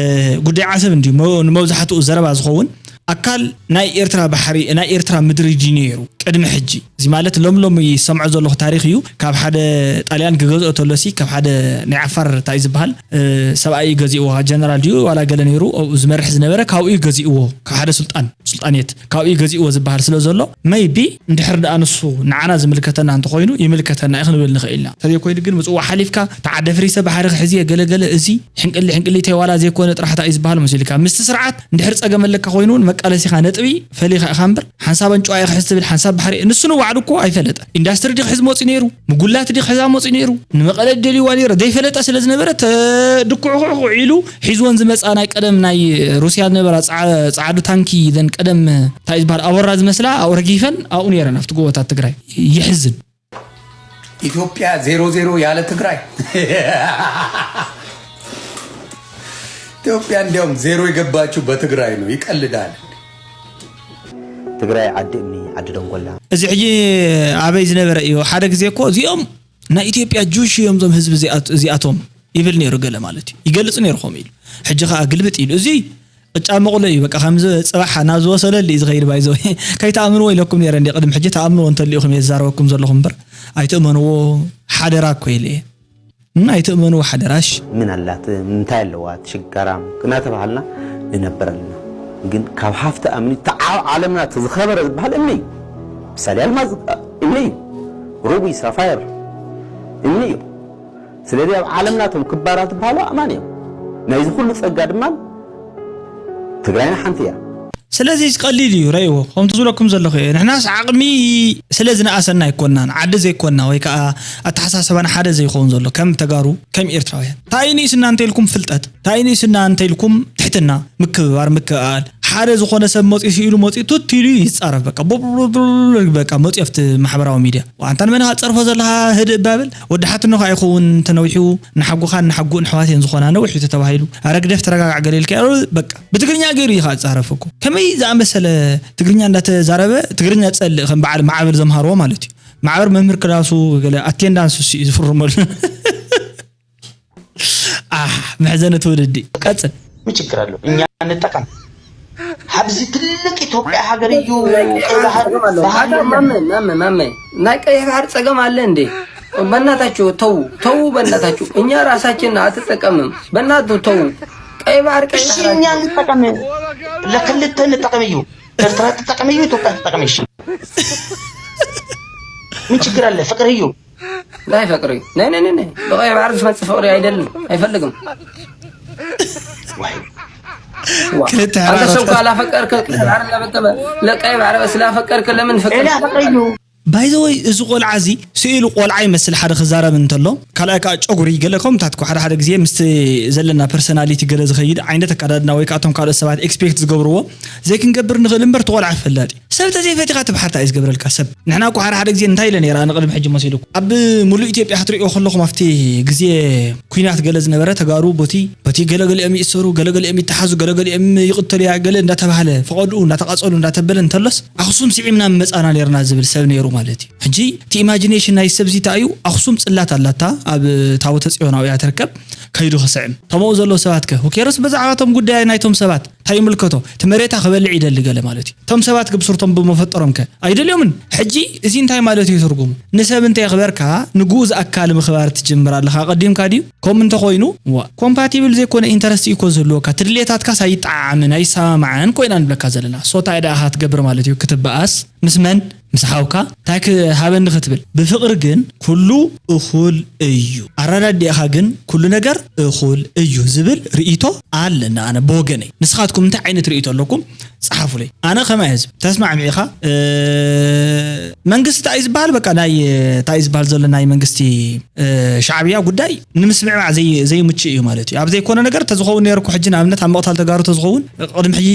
ጉዳይ ዓሰብ እንድዩ መ-፣ ንመብዛሕትኡ ዘረባ ዝኸውን። ኣካል ናይ ኤርትራ ባሕሪ፣ ናይ ኤርትራ ምድሪ ድዩ ነይሩ ቅድሚ ሕጂ? እዚ ማለት ሎም ሎም ይሰምዖ ዘለኹ ታሪኽ እዩ። ካብ ሓደ ጣልያን ክገዝኦ ተሎሲ፣ ካብ ሓደ ናይ ዓፋር እንታይ እዩ ዝበሃል፣ እ፣ ሰብኣይ እዩ ገዚእዎ፣ ጀነራል ድዩ ዋላ ገለ ነይሩ፣ ኣብኡ ዝመርሕ ዝነበረ፣ ካብኡ እዩ ገዚእዎ፣ ካብ ሓደ ሱልጣን፣ ሱልጣኔት፣ ካብኡ እዩ ገዚእዎ ዝበሃል ስለ ዘሎ፣ ሜይቢ እንድሕር ደኣ ንሱ ንዓና ዝምልከተና እንተኾይኑ፣ ይምልከተና እዩ ክንብል ንኽእል ኢና። እንተዘይኮይኑ ግን፣ ምጽዋዕ ሓሊፍካ፣ ተዓደ ፍሪሰ ባሕሪ ክሕዝየ ገለ ገለ፣ እዚ ሕንቅሊ ሕንቅሊተይ ዋላ ዘይኮነ ጥራሕ እንታይ እዩ ዝበሃል መሲልካ? ምስቲ ስርዓት እንድሕር ጸገም ኣለካ ኮይኑ እውን፣ ቀለሲኻ ነጥቢ ፈሊኻ ኢኻ እምበር፣ ሓንሳብ ኣንጭዋ እየ ክሕዝ ትብል፣ ሓንሳብ ባሕሪ እየ። ንሱ ንባዕሉ እኮ ኣይፈለጠ። ኢንዳስትሪ ድዩ ክሕዝ መፂኡ ነይሩ? ምጉላት ድዩ ክሕዛ መፂኡ ነይሩ? ንመቐለ ደልይዋ ነይረ? ዘይፈለጠ ስለ ዝነበረ፣ ተድኩዕኩዕኩዕ ኢሉ ሒዝወን ዝመፃ ናይ ቀደም ናይ ሩስያ ዝነበራ ፃ-፣ ፃዓዱ ታንኪ፣ ዘን ቀደም እንታይ ዝበሃል ኣቦራ ዝመስላ ኣብኡ ረጊፈን ኣብኡ ነይረን ኣብቲ ጎቦታት ትግራይ። ይሕዝን። ኢትዮጵያ ዜሮ ዜሮ ያለ ትግራይ። ኢትዮጵያ እንዲያውም ዜሮ የገባችው በትግራይ ነው። ይቀልዳል። ትግራይ ዓዲ እምኒ ዓዲ ደንጎላ። እዚ ሕጂ ኣበይ ዝነበረ እዩ? ሓደ ግዜ እኮ እዚኦም ናይ ኢትዮጵያ ጁሽ እዮም እዞም ህዝቢ እዚኣት-፣ እዚኣቶም ይብል ነይሩ ገለ ማለት እዩ። ይገልጽ ነይሩ ከምኡ ኢሉ። ሕጂ ከኣ ግልብጥ ኢሉ። እዚ ቅጫ መቑሎ እዩ። በቃ ከምዚ ጽባሕ ናብ ዝወሰለሉ እዩ ዝኸይድ ባይዘው። ከይትኣምንዎ ኢለኩም ነይረ እንዲ ቅድሚ ሕጂ ተኣምንዎ እንተልኢኹም እየ ዝዛረበኩም ዘለኹ እምበር ኣይትእመንዎ ሓደራ እኮ ኢለ እየ። እም፣ ኣይትእመንዎ ሓደራሽ። ምን ኣላት ምንታይ ኣለዋ ሽጋራም እናተባሃልና ንነብር ኣለና። ግን ካብ ሃፍቲ ኣምኒ ተዓብ ዓለምና እቲ ዝኸበረ ዝበሃል እምኒ እዩ። ምሳሌ ኣልማዝ እምኒ እዩ። ሩቢ ሳፋየር እምኒ እዩ። ስለዚ ኣብ ዓለምና እቶም ክባራት ዝበሃሉ ኣእማን እዮም። ናይዚ ኩሉ ጸጋ ድማ ትግራይና ሓንቲ እያ። ስለዚ ቀሊል እዩ ረእይዎ። ከምቲ ዝብለኩም ዘለኹ እየ። ንሕናስ ዓቕሚ ስለ ዝነኣሰና ኣይኮናን፣ ዓዲ ዘይኮና ወይ ከዓ ኣተሓሳሰባና ሓደ ዘይኸውን ዘሎ ከም ተጋሩ፣ ከም ኤርትራውያን። እንታይ ንእስና እንተኢልኩም ፍልጠት፣ እንታይ ንእስና እንተኢልኩም ትሕትና፣ ምክብባር፣ ምክእኣል፣ ሓደ ዝኾነ ሰብ መፂኡ ስኢሉ መፂኡ ቱት ኢሉ ይፃረፍ። በቃ ቦብሎብሎብሎ በቃ መፂኡ ኣብቲ ማሕበራዊ ሚድያ። ዋንታ ንመን ኢኻ ትፀርፎ ዘለኻ ህድእ ባብል? ወዲ ሓትኖ ከኣ ይኸውን ተነዊሑ ንሓጉኻን ንሓጉእን ኣሕዋት እየን ዝኾና ነዊሕ እዩ ተተባሂሉ። ኣረ ግደፍ ተረጋጋዕ ገለ ኢልካ በቃ ብትግርኛ ገይሩ እዩ ከኣ ዝፃረፍ እኮ። ከመይ ዝኣመሰለ ትግርኛ እንዳተዛረበ ትግርኛ ጸልእ ከም በዓል ማዕበል ዘምሃርዎ ማለት እዩ። ማዕበል መምህር ክላሱ ገለ ኣቴንዳንስ እሱ እዩ ዝፍርመሉ። ኣሕ መሕዘኒ ትውልዲ ቀጽል። ምን ችግር አለው? እኛ እንጠቀም። ሀብዚ ትልቅ ኢትዮጵያ ሀገር እዩ። ቀይ ባህር ባህር ማመ ማመ ማመ ናይ ቀይ ባህር ጸገም አለ እንዴ? በእናታችሁ ተው ተው፣ በእናታችሁ እኛ ራሳችን አትጠቀምም። በእናቱ ተው። ቀይ ባህር ቀይ እሺ ባህር እኛ እንጠቀም። ለክልተ እንጠቀም እዩ። ኤርትራ ትጠቀም እዩ፣ ኢትዮጵያ ትጠቀም። እሺ ምን ችግር አለ? ፍቅር እዩ። ናይ ፍቅሪ ናይ ናይ ናይ ናይ በቀይ ባህር ዝመጽእ ፍቅሪ አይደለም፣ አይፈልግም። ወይ ዋ፣ ክልተ አንተ ሰው ሕራራት ካላፈቀርከ ቀይ ባህር ለበተመ ለቀይ ባህር ስላፈቀርከ ለምን ፍቅር እኔ አፈቅረዩ ባይዘወይ እዚ ቆልዓ እዚ ስኢሉ ቆልዓ ይመስል ሓደ ክዛረብ እንተሎ ካልኣይ ከዓ ጨጉሪ ገለ ከምታት እኮ ሓደ ሓደ ግዜ ምስቲ ዘለና ፐርሰናሊቲ ገለ ዝኸይድ ዓይነት ኣካዳድና ወይ ከዓ እቶም ካልኦት ሰባት ኤክስፔክት ዝገብርዎ ዘይክንገብር ንኽእል እምበር እቲ ቆልዓ ፈላጥ እዩ። ሰብ ተዘይፈቲኻ ትብሓታ እዩ ዝገብረልካ ሰብ። ንሕና እኮ ሓደ ሓደ ግዜ እንታይ ኢለ ነይረ ኣነ ቅድሚ ሕጂ መሲሉኩም ኣብ ሙሉእ ኢትዮጵያ ክትሪእዮ ከለኹም ኣብቲ ግዜ ኩናት ገለ ዝነበረ ተጋሩ ቦቲ በቲ ገለገሊኦም ይእሰሩ ገለገሊኦም ይተሓዙ ገለገሊኦም ይቕተሉ ያ ገለ እንዳተባህለ ፈቐድኡ እንዳተቓጸሉ እንዳተበለ እንተሎስ ኣኽሱም ስዒምና ምመጻና ነርና ዝብል ሰብ ነይሩ ማለት እዩ። ሕጂ እቲ ኢማጂኔሽን ናይ ሰብ ዚታ እዩ ኣኽሱም ጽላት ኣላታ ኣብ ታቦተ ጽዮናዊ እያ ትርከብ ከይዱ ክስዕም ተመኡ ዘለዉ ሰባት ከ ሁኬርስ ብዛዕባቶም ጉዳይ ናይቶም ሰባት እንታይ ይምልከቶ እቲ መሬታ ክበልዕ ይደሊ ገለ ማለት እዩ። እቶም ሰባት ግብስርቶም ብመፈጠሮም ከ ኣይደልዮምን። ሕጂ እዚ እንታይ ማለት እዩ ትርጉሙ? ንሰብ እንተ የኽበርካ ንግኡ ዝኣካል ምኽባር ትጅምር ኣለኻ ቀዲምካ ድዩ? ከምኡ እንተኾይኑ ዋ ኮምፓቲብል ዘይኮነ ኢንተረስት እዩ እኮ ዝህልወካ ትድልየታትካስ ኣይጠዓዓምን ኣይሰማማዕን ኮይና ንብለካ ዘለና ሶ እንታይ ደኣ ክትገብር ማለት እዩ ክትበኣስ ምስ መን ምስ ሓውካ እንታይ ክሃበኒ ክትብል ብፍቕሪ ግን ኩሉ እኹል እዩ ኣረዳዲእኻ ግን ኩሉ ነገር እኹል እዩ ዝብል ርእይቶ ኣለና ኣነ ብወገነይ ንስኻትኩም እንታይ ዓይነት ርእይቶ ኣለኩም ጸሓፉለይ ኣነ ከማይ ህዝብ ተስማዕሚዕኻ መንግስቲ እንታይ እዩ ዝበሃል በቃ ናይ እንታይ እዩ ዝበሃል ዘሎ ናይ መንግስቲ ሻዕብያ ጉዳይ ንምስምዕማዕ ዘይምቹእ እዩ ማለት እዩ ኣብ ዘይኮነ ነገር ተዝኸውን ነርኩ ሕጂ ንኣብነት ኣብ ምቕታል ተጋሩ ተዝኸውን ቅድሚ ሕጂ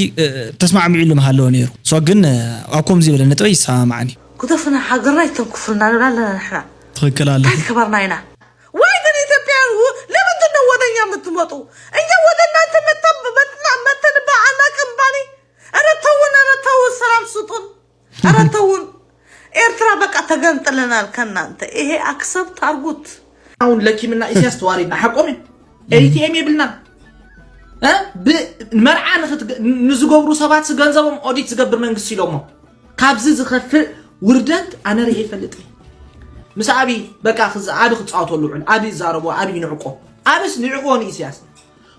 ተስማዕሚዑሉ ምሃለዎ ነይሩ ሶ ግን ኣብ ከምዚ ዝበለ ነጥበይ ይሰማማዕኒ ግደፉና ሃገርና ይተንክፉልና ንብል ኣለና ንሕና ትኽክል ኣለ እንታይ ክበርና ኢና ወይ ግን ኢትዮጵያውያን ለምንድን ነው ወደ እኛ የምትመጡ እኛ ወደ እናንተ መተን በአናቅም ባኒ ኧረ ተውን ኧረ ተው ሰላም ስጡን ኧረ ተውን ኤርትራ በቃ ተገንጥለናል ከእናንተ ይሄ አክሰብት አርጉት አሁን ለኪምና ኢሳያስ ተዋሪድና ሓቆም እዩ ኤቲኤም የብልና እ? ብ- መርዓ ንኽትገ- ንዝገብሩ ሰባት ገንዘቦም ኦዲት ዝገብር መንግስቲ ኢሎሞ ካብዚ ዝኸፍእ ውርደት ኣነ ርኤ ይፈልጥ ምስ ኣቢ በቃ ክዝ- ኣቢ ክፃወተሉ ውዕል ኣቢ ይዛረቦ ኣቢ ይንዕቆ ኣብስ ንዕቆ ንኢሳያስ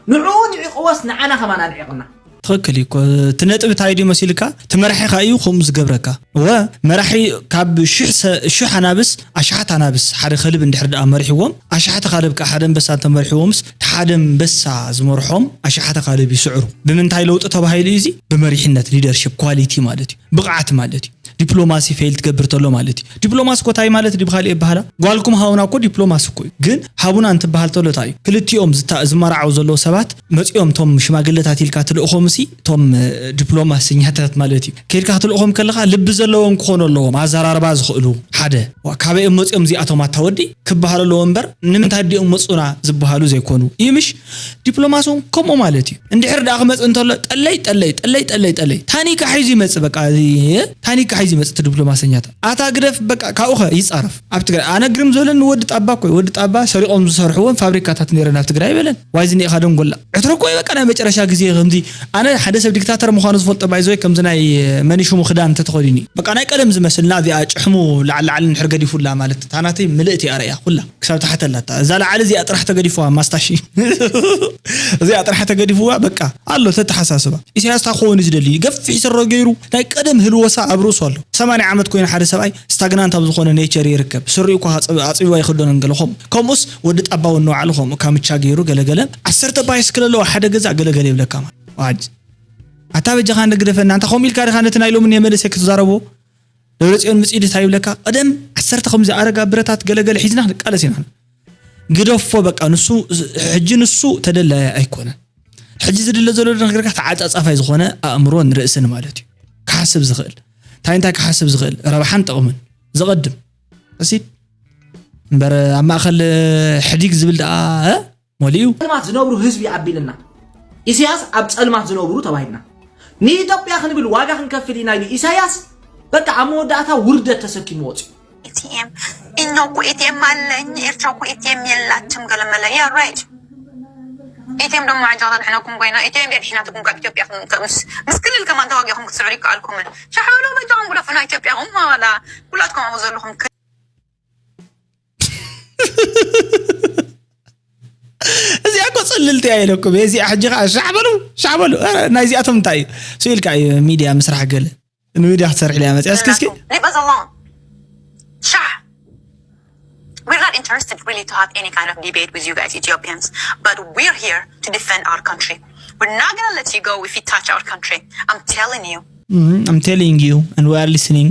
ንዕኡ ንዕቆወስ ንዓና ከማን ኣንዒቕና ትኽክል እዩ እኮ። እቲ ነጥቢ እንታይ ድዩ መሲልካ? እቲ መራሒኻ እዩ ከምኡ ዝገብረካ። እወ፣ መራሒ ካብ ሽሕ ሰ-፣ ሽሕ ኣናብስ ኣሽሓት ኣናብስ ሓደ ከልብ እንድሕር ደኣ መሪሕዎም፣ ኣሽሓት ካልብ ከኣ ሓደ ኣንበሳ እንተመሪሕዎምስ፣ እቲ ሓደ ኣንበሳ ዝመርሖም ኣሽሓት ካልብ ይስዕሩ። ብምንታይ ለውጢ ተባሂሉ እዩ እዚ? ብመሪሕነት፣ ሊደርሺፕ ኳሊቲ ማለት እዩ። ብቕዓት ማለት እዩ። ዲፕሎማሲ ፌል ትገብር ተሎ ማለት እዩ። ዲፕሎማሲ እኮ እንታይ ማለት ድዩ ብኻሊእ ኣበሃላ? ጓልኩም ሃቡና እኮ ዲፕሎማሲ እኮ እዩ። ግን ሃቡና እንትበሃል ተሎ እንታይ እዩ? ክልቲኦም ዝታ-፣ ዝመራዓው ዘለዉ ሰባት መጺኦም እቶም ሽማግለታት ኢልካ ትልእኾም ሲ፣ እቶም፣ እ፣ ዲፕሎማሰኛታት ማለት እዩ። ከይድካ ክትልእኾም ከለኻ ልቢ ዘለዎም ክኾኑ ኣለዎም፣ ኣዘራርባ ዝኽእሉ። ሓደ፣ ዋ፣ ካበይ እዮም መጺኦም እዚኣቶም ኣታ ወዲ ክበሃል ኣለዎ እምበር፣ ንምንታይ ድኦም መጹና ዝበሃሉ ዘይኮኑ። እዩ ምሽ? ዲፕሎማሲ እውን ከምኡ ማለት እዩ። እንድሕር ደኣ ክመጽእ እንተሎ ጠለይ፣ ጠለይ፣ ጠለይ፣ ጠለይ፣ ጠለይ። ታኒካ ሒዙ ይመጽእ፣ በቃ፣ እዚ፣ ታኒካ ሒዙ ይመጽእ እቲ ዲፕሎማሰኛታት። ኣታ ግደፍ፣ በቃ፣ ካብኡ ኸ ይጻረፍ። ኣብ ትግራይ፣ ኣነ ግርም ዝበለኒ ወዲ ጣባ እኮ እዩ። ወዲ ጣባ ሰሪቖም ዝሰርሕዎም ፋብሪካታት ነይረን ኣብ ትግራይ ይበለን። ዋይ፣ እዚ እኒኤኻ ደንጎላ። ዕትሮ እኮ እዩ፣ በቃ፣ ናይ መጨረሻ ግዜ ከምዚ፣ ኣነ ሓደ ሰብ ዲክታተር ምዃኑ ዝፈልጦ ባይዘወይ ከምዚ ናይ መኒሽሙ ክዳን እንተተኸዲኑ እዩ። በቃ፣ ናይ ቀደም ዝመስልና እዚኣ ጭሕሙ ላዕሊ ላዕሊ እንድሕር ገዲፉላ ማለት፣ እታ ናተይ ምልእቲ ኣርእያ ኩላ። ክሳብ ታሕቲ ኣላታ። እዛ ላዕሊ እዚኣ ጥራሕ ተገዲፍዋ፣ ማስታሺ። እዚኣ ጥራሕ ተገዲፍዋ፣ በቃ፣ ኣሎ ተተሓሳስባ። ኢሳያስ እንታይ ክኸውን እዩ ዝደሊ? ገፊሕ ስረ ገይሩ፣ ናይ ቀደም ህልወሳ ኣብ ርእሱ ኣሎ። ሰማንያ ዓመት ኮይኑ ሓደ ሰብኣይ ስታግናንት ኣብ ዝኾነ ኔቸር ይርከብ። ስሪኡ እኳ ኣጽብ-፣ ኣጽቢባ ይኽደኖ ገለኹም። ከምኡስ ወዲ ጣባ እውን ንባዕሉ ከምኡ ካምቻ ገይሩ ገለገለ። ዓሰርተ ባይስክል ኣለዎ፣ ሓደ ገዛ ገለገለ ይብለካ ማለት። ዋጅ። ኣታ በጃኻ ንግደፈና። ኣንታ ከምኡ ኢልካ ዲኻ ነቲ ናይ ሎሚ የመለሰ ክትዛረቦ? ደብረጽዮን ምጽኢት እንታይ ይብለካ? ቀደም ዓሰርተ ከምዚ ኣረጋ ብረታት ገለገለ ሒዝና ክንቃለስ ኢና። ግደፎ በቃ፣ ንሱ፣ ሕጂ ንሱ ተደላየ ኣይኮነን። ሕጂ ዝድለ ዘሎ ነገርካ ተዓጻጻፋይ ዝኾነ ኣእምሮን ርእስን ማለት እዩ። ክሓስብ ዝኽእል። እንታይ እንታይ ክሓስብ ዝኽእል? ረብሓን ጥቕምን። ዝቐድም። እሲ እምበር ኣብ ማእከል ሕዲግ ዝብል ደኣ፣ እ? መሊኡ። ጸልማት ዝነብሩ ህዝቢ ኣቢልና። ኢሳያስ ኣብ ጸልማት ዝነብሩ ተባሂልና። ንኢትዮጵያ ክንብል ዋጋ ክንከፍል ኢና ኢሉ ኢሳያስ በቃ ኣብ መወዳእታ ውርደት ተሰኪሙ ወጺኡ። ኤቲኤም፣ እኛ እኮ ኤቲኤም አለኝ፣ ኤርትራ እኮ ኤቲኤም የላትም ገለመለ። Yeah, right. ኤቲኤም ደሞ ሕጂ ከተድሕነኩም ኮይና፣ ኤቲኤም ድያ ድሒናትኩም ካብ ኢትዮጵያ ምስ፣ ምስ ክልል ከማን ተዋጊእኹም ክትስዕሩ ይከኣልኩምን። ሻሕ በሉ በጃኹም ግደፉና ኢትዮጵያኹም ዋላ ኩላትኩም ኣብኡ ዘለኹም እዚኣ እኮ ጽልልቲ እያ ኢለኩም። እዚኣ ሕጂ ኸዓ ሻዕ በሉ፣ ሻዕ በሉ። ኧረ ናይዚኣቶም እንታይ እዩ? ስኢልካ እዩ ሚድያ ምስራሕ ገለ። ንሚድያ ክትሰርሕ ኢላ መጽያ። እስኪ፣ እስኪ። Leave us alone. ሻዕ. We're not interested really to have any kind of debate with you guys, Ethiopians. But we're here to defend our country. We're not gonna let you go if you touch our country. I'm telling you. Mhm, I'm telling you and we are listening.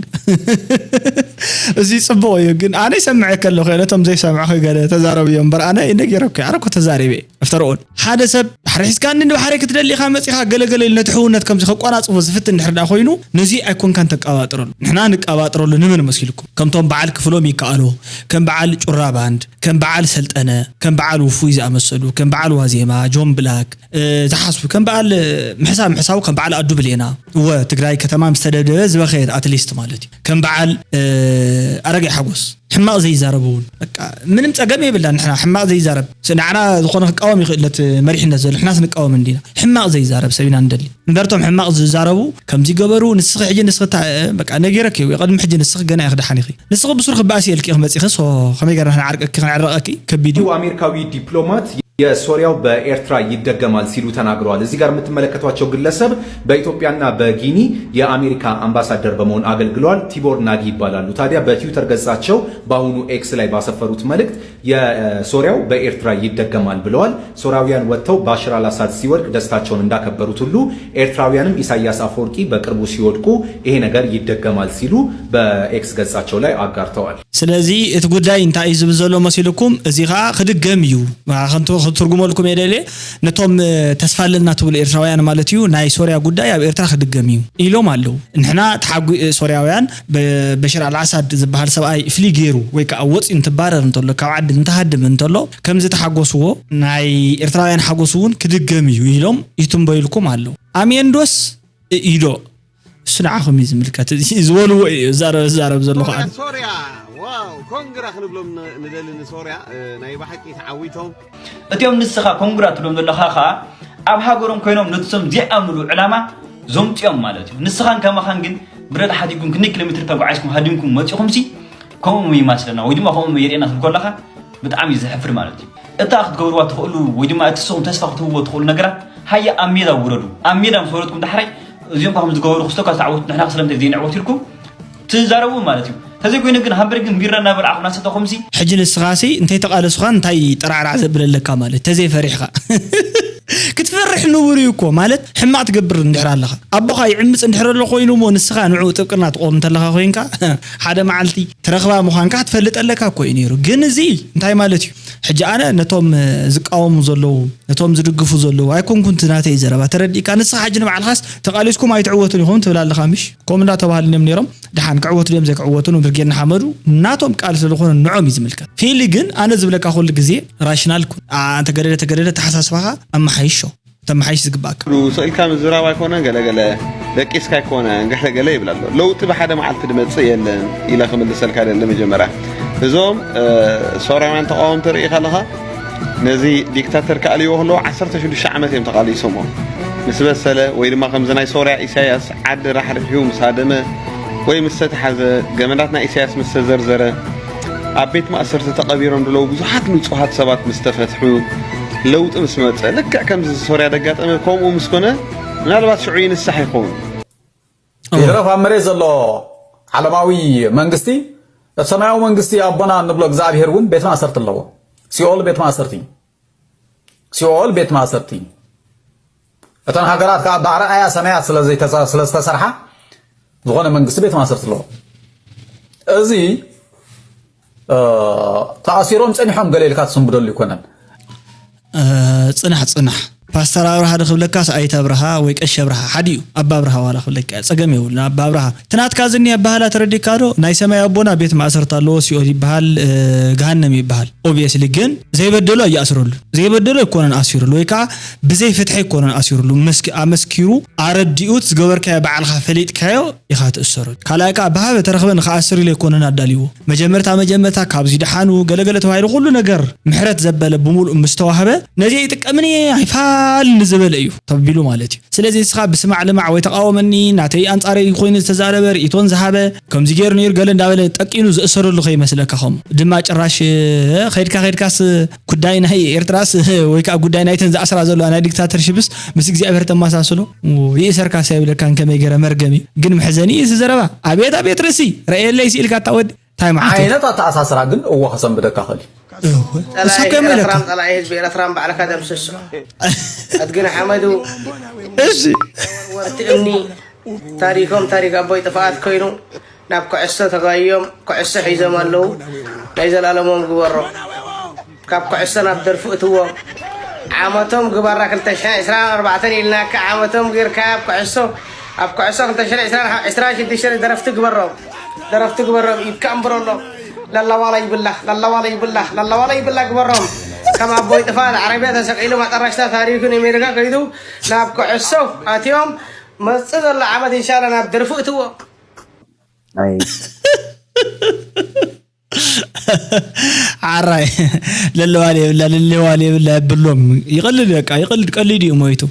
እዚ ጽቡቕ እዩ፣ ግን ኣነ ይሰምዐ ከለኹ፣ ነቶም ዘይሰምዑ ገለ ተዛረቡ እዮም እምበር፣ ኣነ ነጊረኩ፣ ኣነ እኮ ተዛሪበ። ኣፍተርኦል ሓደ ሰብ ባሕሪ ሒዝካኒ ንባሕሪ ክትደሊ ኢኻ መጺኻ ገለገለ ኢሉ ነቲ ሕውነት ከምዚ ከቋናጽፎ ዝፍትን እንድሕር ደኣ ኮይኑ፣ ነዚ ኣይኮንካን ተቀባጥረሉ። ንሕና ንቀባጥረሉ ንመን መሲልኩም? ከምቶም በዓል ክፍሎም ይከኣሎ፣ ከም በዓል ጩራ ባንድ፣ ከም በዓል ሰልጠነ፣ ከም በዓል ውፉይ ዝኣመሰሉ፣ ከም በዓል ዋዜማ፣ ጆን ብላክ፣ እ፣ ዝሓስቡ፣ ከም በዓል፣ እ፣ ምሕሳብ ምሕሳቡ ከም በዓል ኣዱ ብሌና። እወ፣ ትግራይ ከተማ ምስ ተደብደበ ዝበኸየት ኣትሊስት ማለት እዩ። ከም በዓል፣ እ፣ ኣረጋይ ሓጎስ። ሕማቕ ዘይዛረብ እውን። በቃ፣ ምንም ጸገም የብላን። ንሕና ሕማቕ ዘይዛረብ። ስ-፣ ንዓና ዝኾነ ክቃወም ይኽእል ነቲ መሪሕነት ዘሎ። ንሕናስ ንቃወም እንዲና። ሕማቕ ዘይዛረብ ሰብ ኢና ንደሊ። እምበር እቶም ሕማቕ ዝዛረቡ፣ ከምዚ ገበሩ፣ ንስኺ ሕጂ ንስኺ እታ፣ እ፣ በቃ፣ ነጊረኪ እዩ። ቅድሚ ሕጂ ንስኺ ገና ኢኺ ደሓን ኢኺ። ንስኺ ብሱር ክበኣስ እየ ኢልኪ ኢኺ መጺኺ። ሶ፣ ከመይ ገይርና ክንዓርቀኪ፣ ክንዕረቐኪ? ከቢድ እዩ። አሜሪካዊ ዲፕሎማት የሶሪያው በኤርትራ ይደገማል ሲሉ ተናግረዋል። እዚህ ጋር የምትመለከቷቸው ግለሰብ በኢትዮጵያና በጊኒ የአሜሪካ አምባሳደር በመሆን አገልግለዋል። ቲቦር ናጊ ይባላሉ። ታዲያ በትዊተር ገጻቸው በአሁኑ ኤክስ ላይ ባሰፈሩት መልእክት የሶሪያው በኤርትራ ይደገማል ብለዋል። ሶሪያውያን ወጥተው ባሽር አልአሳድ ሲወድቅ ደስታቸውን እንዳከበሩት ሁሉ ኤርትራውያንም ኢሳያስ አፈወርቂ በቅርቡ ሲወድቁ ይሄ ነገር ይደገማል ሲሉ በኤክስ ገጻቸው ላይ አጋርተዋል። ስለዚ እቲ ጉዳይ እንታይ እዩ ዝብል ዘሎ መሲልኩም? እዚ ኸዓ ክድገም እዩ። ከንቱ ክትርጉመልኩም እየ ደልየ። ነቶም፣ እ፣ ተስፋ ኣለና ትብሉ ኤርትራውያን ማለት እዩ፣ ናይ ሶርያ ጉዳይ ኣብ ኤርትራ ክድገም እዩ ኢሎም ኣለዉ። ንሕና ተሓጒ-፣ እ፣ ሶርያውያን ብ-፣ በሽር ኣልኣሳድ ዝበሃል ሰብኣይ ፍሊ ገይሩ ወይ ከዓ ወፂኡ እንትባረር እንተሎ፣ ካብ ዓዲ እንትሃድም እንተሎ፣ ከምዚ ተሓጎስዎ ናይ ኤርትራውያን ሓጎስ እውን ክድገም እዩ ኢሎም ይትንበዩልኩም ኣለዉ። ኣሜንዶስ እ-፣ ኢዶ እሱ ንዓኹም እዩ ዝምልከት። እዚ ዝበልዎ እዩ እዛረብ፣ እዛረብ ዘለኹ ኣነ። ሶርያ፣ ዋው፣ ኮንግራ ክንብሎም ን-፣ ንደሊ ንሶርያ፣ እ፣ ናይ ብሓቂ ተዓዊቶም። እቲኦም ንስኻ ኮንግራ ትብሎም ዘለኻ ኸኣ ኣብ ሃገሮም ኮይኖም ነቶም ዘይኣምንሉ ዕላማ ዘምጽኦም ማለት እዩ። ንስኻን ከማኻን ግን ብረድ ሓዲግኩም ክንደይ ኪሎ ሜትር ተጓዒዝኩም ሃዲምኩም መጺኹምሲ ከምኡ ይመስለና ወይ ድማ ከምኡ የርእየና ክትብል ከለኻ ብጣዕሚ እዩ ዘሕፍር ማለት እዩ። እታ ክትገብርዋ ትኽእሉ ወይ ድማ እቲ ንስኹም ተስፋ ክትህብዎ ትኽእሉ ነገራት ሃየ ኣብ ሜዳ ውረዱ። ኣብ ሜዳ ምስ ወረድኩም ዳሕራይ እዚኦም ከም ዝገበሩ ክስቶ ካብ ዝተዓወቱ ንሕና ክስለምተ ዘይንዕወት ኢልኩም ትዛረቡ ማለት እዩ። ተዘይኮይኑ ግን ሃምበርግን ቢራ እናበልዓኹም እናሰተኹም ሲ ሕጂ ንስኻ ሲ እንታይ ተቓለስኻ እንታይ ጠራዕራዕ ዘብለለካ ማለት ተዘይፈሪሕኻ ክትፈርሕ ንቡር እዩ እኮ ማለት ሕማቕ ትገብር እንድሕር ኣለኻ ኣቦኻ ይዕምፅ እንድሕር ኣሎ ኮይኑ እሞ ንስኻ ንዕኡ ጥብቅና ትቆም እንተለኻ ኮይንካ ሓደ መዓልቲ ትረኽባ ምዃንካ ክትፈልጥ ኣለካ እኮ እዩ ነይሩ ግን እዚ እንታይ ማለት እዩ ሕጂ ኣነ ነቶም ዝቃወሙ ዘለዉ ነቶም ዝድግፉ ዘለዉ ኣይኮንኩን እቲ ናተይ ዘረባ ተረዲእካ ንስኻ ሕጂ ንባዕልኻስ ተቓሊስኩም ኣይትዕወቱን ኢኹም ትብል ኣለኻ ምሽ ከምኡ እንዳተባሃሉ እዮም ነይሮም ደሓን ክዕወቱ ድዮም ዘይክዕወቱ ንብርጌድ ንሓመዱ ናቶም ቃል ስለዝኾነ ንዖም እዩ ዝምልከት ፊሊ ግን ኣነ ዝብለካ ኩሉ ግዜ ራሽናል ኩን ኣንተ ገደደ ተገደደ ተሓሳስባኻ ኣመሓይሾ ተመሓይሽ ዝግባእካ ስቕ ኢልካ ምዝራብ ኣይኮነ ገለገለ ደቂስካ ኣይኮነ ገለገለ ይብል ኣሎ ለውጢ ብሓደ መዓልቲ ድመፅእ የለን ኢለ ክምልሰልካ ደሊ መጀመርያ እዞም ሶርያውያን ተቃወምቲ ርኢ ከለኻ ነዚ ዲክታተር ክኣልይዎ ከለዉ ዓሰርተ ሽዱሽተ ዓመት እዮም ተቓሊሶሞ ምስ በሰለ ወይ ድማ ከምዚ ናይ ሶርያ ኢሳያስ ዓዲ ራሕሪሑ ምስ ሃደመ ወይ ምስ ተተሓዘ ገመዳት ናይ ኢሳያስ ምስ ተዘርዘረ ኣብ ቤት ማእሰርቲ ተቐቢሮም ድለው ብዙሓት ንጹሃት ሰባት ምስ ተፈትሑ ለውጢ ምስ መጸ ልክዕ ከምዚ ሶርያ ደጋጠመ ከምኡ ምስ ኮነ ምናልባት ሽዑ ይንሳሕ ይኸውን። ይትረፍ ኣብ መሬት ዘሎ ዓለማዊ መንግስቲ እቲ ሰማያዊ መንግስቲ ኣቦና እንብሎ እግዚኣብሄር እውን ቤት ማእሰርቲ ኣለዎ። ሲኦል ቤት ማእሰርቲ ሲኦል ቤት ማእሰርቲ እተን ሃገራት ከዓ ብኣርኣያ ሰማያት ስለዝተሰርሓ ዝኾነ መንግስቲ ቤት ማእሰርቲ ኣለዎ። እዚ ተኣሲሮም ፀኒሖም ገለ ኢልካ ትስንብደሉ ይኮነን። ፅናሕ ፅናሕ ፓስተር ኣብርሃ ዶ ክብለካስ ኣይተ ኣብርሃ ወይ ቀሺ ኣብርሃ ሓዲኡ ኣባ ኣብርሃ ዋላ ክብለካ እየ ፀገም የብሉን ኣባ ኣብርሃ እቲ ናትካ ዝኒ ኣባህላ ተረዲእካ ዶ ናይ ሰማይ ኣቦና ቤት ማእሰርት ኣለዎ ሲኦል ይበሃል ገሃነም ይበሃል obviously ግን ዘይበደሉ ኣይኣስረሉ ዘይበደሉ ኣይኮነን ኣሲሩሉ ወይ ከዓ ብዘይ ፍትሒ ኣይኮነን ኣሲሩሉ ኣመስኪሩ ኣረዲኡ ዝገበርካዮ ባዕልካ ፈሊጥካዮ ኢኻ ትእሰረሉ ካልኣይ ከዓ ብሃበ ተረኽበ ንክኣስር ኢለ ኣይኮነን ኣዳልይዎ መጀመርታ መጀመርታ ካብዚ ደሓኑ ገለገለ ተባሂሉ ኩሉ ነገር ምሕረት ዘበለ ብምሉእ ምስ ተዋህበ ነዚ ኣይጥቀምን እየ ኣይፋልን ዝበለ እዩ ተቢሉ ማለት እዩ ስለዚ ንስኻ ብስማዕ ልማዕ ወይ ተቃወመኒ ናተይ ኣንጻረይ ኮይኑ ዝተዛረበ ርእቶን ዝሃበ ከምዚ ገይሩ ነይሩ ገለ እንዳበለ ጠቂኑ ዝእሰረሉ ከይመስለካ ከምኡ ድማ ጭራሽ ከይድካ ከይድካስ ጉዳይ ናይ ኤርትራስ ወይ ከዓ ጉዳይ ናይተን ዝኣስራ ዘለዋ ናይ ዲክታተርሽፕስ ምስ እግዚኣብሔር ተመሳስሎ ይእሰርካስ ኣይብለካን ከመይ ገረ መርገም እዩ ግን መሕዘኒ እዩ እዚ ዘረባ ኣቤት ኣቤት ርእሲ ረእየለይ ስኢልካ እታ ወዲ እንታይ መዓት እዩ ዓይነት ኣተኣሳስራ ግን እዎ ከሰንብደካ ክእል እዩ እወ እሳ እኮ የመለካ ኤርትራን ጸላኢ ህዝቢ ኤርትራን ባዕልካ ደምስሶ ኣድግን ሓመዱ እሺ ወርቲ እምኒ ታሪኮም ታሪክ ኣቦይ ጥፍኣት ኮይኑ ናብ ኩዕሶ ተጓዮም ኩዕሶ ሒዞም ኣለዉ ናይ ዘላለሞም ግበሮ ካብ ኩዕሶ ናብ ደርፊ እትዎም ዓመቶም ግበራ ክልተ ሽሕን ዕስራን ኣርባዕተን ኢልናካ ዓመቶም ጌርካ ኣብ ኩዕሶ ኣብ ኩዕሶ ክልተ ሽሕን ዕስራን ዕስራን ሽዱሽተን ደረፍቲ ግበሮም ደረፍቲ ግበሮም ኢድካ ኣንብረሎም ላላዋላ ይብላ ላላዋላ ይብላ ላላዋላ ይብላ ግበሮም ከም ኣቦይ ጥፋል ዓረብያ ተሰቂሉ መጠረሽታ ታሪኩ ንሜሪካ ከይዱ ናብ ኩዕሶ ኣትዮም መጽእ ዘሎ ዓመት ኢንሻላ ናብ ደርፊ እትዎም ናይ ዓራይ ለለዋል የብላ ለለዋል የብላ የብሎም ይቐልድ በቃ ይቐልድ ቀሊድ እዩ ሞይቱ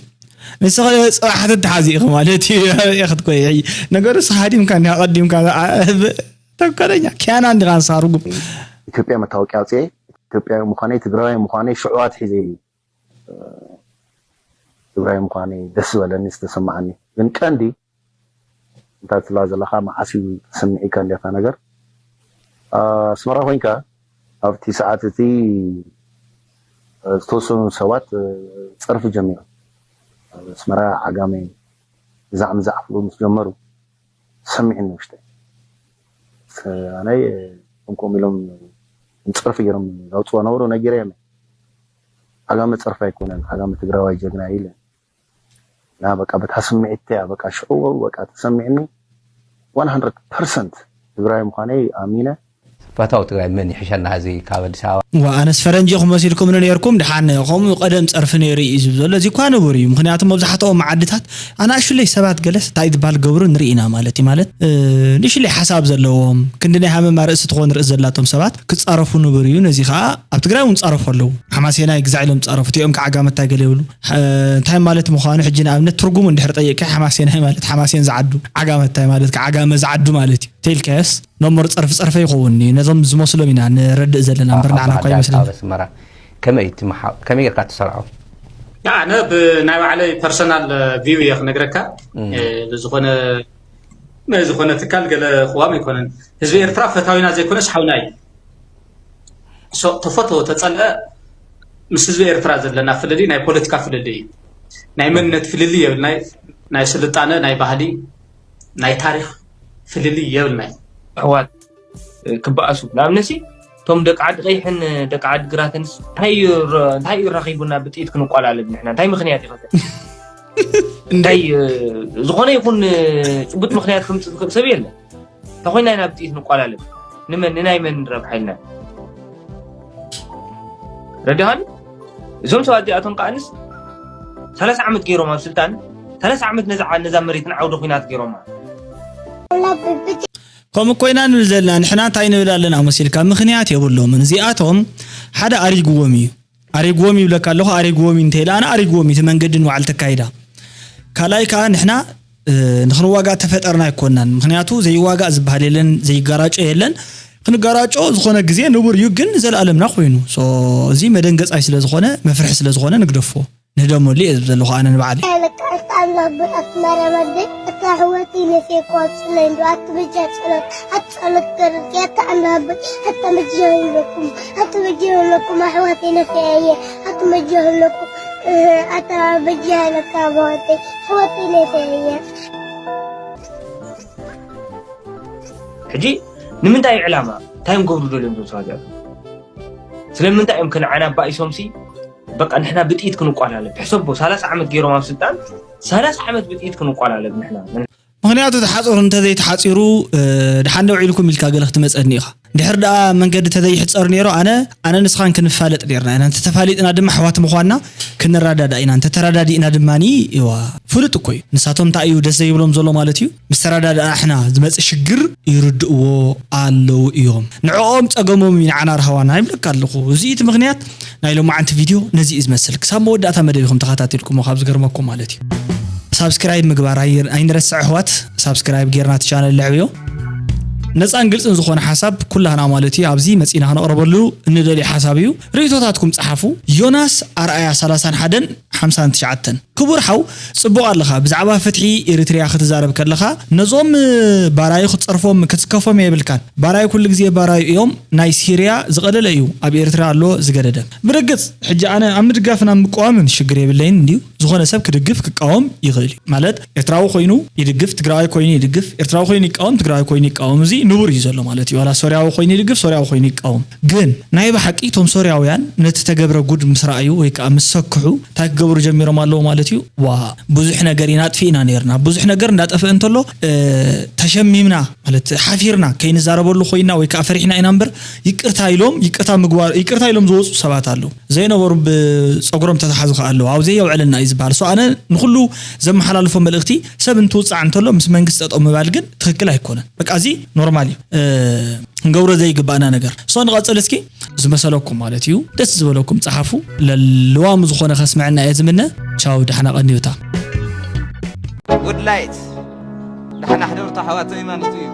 ንስኸ ፅባሕ ክትተሓዚ ኢኹ ማለት እዩ ክትኮይ ነገሩ ስኻ ሃዲምካ እንዲኻ ቀዲምካ ተንኮለኛ ኪያና እንዲኻ ንስኻ ርጉም ኢትዮጵያ መታወቂያ ኣውፅኤ ኢትዮጵያዊ ምዃነይ ትግራዋይ ምዃነይ ሽዑ ኣትሒዘ እዩ ትግራይ ምዃነይ ደስ ዝበለኒ ዝተሰማዓኒ ግን ቀንዲ እንታይ ትብላ ዘለኻ መዓስ እዩ ተሰሚዒካ እንዲኻ ነገር ኣስመራ ኮይንካ ኣብቲ ሰዓት እቲ ዝተወሰኑ ሰባት ፀርፊ ጀሚሮም ኣብ ኣስመራ ዓጋመ ግዛዕ ምዛዕ ክብሉ ምስ ጀመሩ ሰሚዕኒ ውሽጠይ ኣነይ ከምኮም ኢሎም ፀርፊ ገይሮም ዘውፅዎ ነበሩ ነጊረዮም ዓጋመ ፀርፊ ኣይኮነን ዓጋመ ትግራዋይ ጀግና ኢለ እና በቃ በታ ስምዒት እያ በቃ ሽዑ በቃ ተሰሚዕኒ one hundred percent ትግራይ ምዃነይ ኣሚነ ፈታው ትግራይ መን ይሕሸና እዚ ካብ ኣዲስ ኣበባ ዋ ኣነስ ፈረንጂ ኢኹም መሲልኩምኒ ነይርኩም ድሓን ከምኡ ቀደም ፀርፊ ነይሩ እዩ ዝብል ዘሎ እዚ እኳ ንቡር እዩ ምክንያቱ መብዛሕትኦም ዓድታት ኣናእሽለይ ሰባት ገለስ እንታይ ዝበሃል ገብሩ ንርኢ ኢና ማለት እዩ ማለት ንእሽለይ ሓሳብ ዘለዎም ክንዲ ናይ ሃመማ ርእሲ ትኾን ርእሲ ዘላቶም ሰባት ክፃረፉ ንቡር እዩ ነዚ ከዓ ኣብ ትግራይ እውን ፃረፉ ኣለዉ ሓማሴናይ ግዛዕ ኢሎም ፃረፉ እቲኦም ከዓ ዓጋመ እንታይ ገለ ይብሉ እንታይ ማለት ምዃኑ ሕጂ ንኣብነት ትርጉሙ እንድሕር ጠይቅካ ሓማሴናይ ማለት ሓማሴን ዝዓዱ ዓጋመ እንታይ ማለት ከዓ ዓጋመ ዝዓዱ ማለት እዩ ተይልካዮስ ነሞር ፀርፊ ፀርፈ ይኸውን እዩ ነዞም ዝመስሎም ኢና ንረድእ ዘለና እምበር ንዓና እኳ ይመስለና ኣስመራ ከመይ ከመይ ጌርካ ትሰርዖ ኣነ ብናይ ባዕለይ ፐርሰናል ቪው እየ ክነግረካ። ብዝኾነ ዝኾነ ትካል ገለ ቅዋም ኣይኮነን። ህዝቢ ኤርትራ ፈታዊና ዘይኮነስ ሓውና እዩ። ተፈቶ ተፀልአ ምስ ህዝቢ ኤርትራ ዘለና ፍልልይ ናይ ፖለቲካ ፍልልይ እዩ። ናይ መንነት ፍልልይ የብልናይ። ናይ ስልጣነ፣ ናይ ባህሊ፣ ናይ ታሪክ ፍልልይ የብልናይ። ኣሕዋት ክበኣሱ ንኣብነሲ እቶም ደቂ ዓዲ ቀይሕን ደቂ ዓዲ ግራተንስ እንታይ እዩ ረ- እንታይ እዩ ረኺቡና ብጥይት ክንቋላለድ ንሕና እንታይ ምኽንያት ይኸፍል እንታይ ዝኾነ ይኹን ጭቡጥ ምኽንያት ከምፅእ ዝኽእል ሰብ የለን እንተኾይና ኢና ብጥይት ንቋላለድ ንመን ንናይ መን ረብሓ ኢልና ረዲኻኒ እዞም ሰባት እዚኣቶም ከዓንስ ሰላሳ ዓመት ገይሮም ኣብ ስልጣን ሰላሳ ዓመት ነዛ ነዛ መሬት ንዓውደ ኩናት ገይሮማ ከምኡ ኮይና ንብል ዘለና ንሕና እንታይ ንብል ኣለና መሲልካ ምኽንያት የብሎምን እዚኣቶም ሓደ ኣሪግዎም እዩ ኣሪግዎም ይብለካ ኣለኹ ኣሪግዎም እዩ እንተኢለ ኣነ ኣሪግዎም እዩ እቲ መንገዲ ንባዕሉ ተካይዳ ካልኣይ ከዓ ንሕና ንኽንዋጋእ ተፈጠርና ኣይኮናን ምኽንያቱ ዘይዋጋእ ዝበሃል የለን ዘይጋራጮ የለን ክንጋራጮ ዝኾነ ግዜ ንቡር እዩ ግን ዘልኣለምና ኮይኑ እዚ መደንገፃይ ስለዝኾነ መፍርሒ ስለዝኾነ ንግደፎ ንህደመሉ እየ ዝብል ዘለኹ ኣነ ንባዕለይ። ኣታ ኣላህ ኣቦይ ኣቲ ማርያም ኣደይ ኣታ ኣሕዋተይ ነፍየኳ ኣብፅለይ እንዶ ኣቲ በጃ ፀሎት ኣቲ ፀሎት ገርልኪ ኣታ ኣላህ ኣቦይ ኣታ በጃ ይብለኩም ኣቲ በጃ ይብለኩም ኣሕዋተይ ነፍየ እየ ኣቲ በጃ ይብለኩም ኣታ በጃ ይብለካ ኣሕዋተይ ኣሕዋተይ ነፍየ እየ። ሕጂ ንምንታይ እዩ ዕላማ እንታይ እዮም ገብሩ ደልዮም ዞም ሰባት እዚኣቶም ስለምንታይ እዮም ከነዓና ባኢሶምሲ በቃ ንሕና ብጥይት ክንቋላለብ ሕሰቦ ሰላሳ ዓመት ገይሮም ኣብ ስልጣን ሰላሳ ዓመት ብጥይት ክንቋላለብ ንሕና ምኽንያቱ ተሓፀሩ እንተዘይተሓፂሩ ድሓን ደው ዒልኩም ኢልካ ገለ ክትመፀኒ ኢኻ እንድሕር ደኣ መንገዲ ተዘይሕፀር ነይሩ ኣነ ኣነ ንስኻን ክንፋለጥ ነርና ኢና እንተተፋሊጥና ድማ ኣሕዋት ምዃንና ክንረዳዳእ ኢና እንተተረዳዲእና ድማ ዋ ፍሉጥ እኮ እዩ ንሳቶም እንታይ እዩ ደስ ዘይብሎም ዘሎ ማለት እዩ ምስ ተረዳዳእና ዝመፅእ ሽግር ይርድእዎ ኣለዉ እዮም ንዕኦም ፀገሞም እዩ ንዓና ርሃዋና ይብለካ ኣለኹ እዚ እቲ ምኽንያት ናይ ሎማዓንቲ ቪድዮ ነዚ እዩ ዝመስል ክሳብ መወዳእታ መደብ ኢኹም ተኸታቲልኩሞ ካብ ዝገርመኩም ማለት እዩ ሳብስክራይብ ምግባር ኣይንረስዕ ኣሕዋት ሳብስክራይብ ጌርና እቲ ቻነል ለዕብዮ ነፃን ግልፅን ዝኾነ ሓሳብ ኩላህና ማለት እዩ ኣብዚ መፂና ክነቕርበሉ እንደልዮ ሓሳብ እዩ ርእቶታትኩም ፀሓፉ ዮናስ ኣርኣያ ሰላሳን ሓደን ሓምሳን ትሽዓተን ክቡር ሓው ፅቡቕ ኣለኻ ብዛዕባ ፍትሒ ኤሪትሪያ ክትዛረብ ከለኻ ነዞም ባራዩ ክትፀርፎም ክትስከፎም የብልካን ባራዩ ኩሉ ግዜ ባራዩ እዮም ናይ ሲርያ ዝቐለለ እዩ ኣብ ኤሪትራ ኣሎ ዝገደደ ብርግፅ ሕጂ ኣነ ኣብ ምድጋፍን ኣብ ምቅዋምን ሽግር የብለይን እንድዩ ዝኾነ ሰብ ክድግፍ ክቃወም ይኽእል እዩ ማለት ኤርትራዊ ኮይኑ ይድግፍ ትግራዋይ ኮይኑ ይድግፍ ኤርትራዊ ኮይኑ ይቃወም ትግራዋይ ኮይኑ ይቃወም እዚ ንቡር እዩ ዘሎ ማለት እዩ ዋላ ሶርያዊ ኮይኑ ይድግፍ ሶርያዊ ኮይኑ ይቃወም ግን ናይ ብሓቂ እቶም ሶርያውያን ነቲ ተገብረ ጉድ ምስ ረኣዩ ወይ ከዓ ምስ ሰክሑ እንታይ ክገብሩ ጀሚሮም ኣለዉ ማለት እዩ ዋ ብዙሕ ነገር ኢና ኣጥፊእና ነርና ብዙሕ ነገር እንዳጠፍአ እንተሎ ተሸሚምና ማለት ሓፊርና ከይንዛረበሉ ኮይና ወይ ከዓ ፈሪሕና ኢና እምበር ይቅርታ ኢሎም ይቅርታ ምግባር ይቅርታ ኢሎም ዝወፁ ሰባት ኣለዉ ዘይነበሩ ብፀጉሮም ተተሓዙ ከዓ ኣለዉ ኣብዘይ የውዕለና እዩ ዝበሃል so ኣነ ንኩሉ ዘመሓላልፎ መልእክቲ ሰብ እንትውፃዕ እንተሎ ምስ መንግስቲ ጠጠው ምባል ግን ትክክል ኣይኮነን በቃ እዚ ኖርማል እዩ ክንገብሮ ዘይግባእና ነገር so ንቐፅል እስኪ ዝመሰለኩም ማለት እዩ ደስ ዝበለኩም ፀሓፉ ለልዋም ዝኾነ ከስምዐና እየ ዝምነ ቻው ዳሕና ቀንዩታ ጉድ ላይት ዳሕና ሕደሩ ተሓዋተይ ማለት እዩ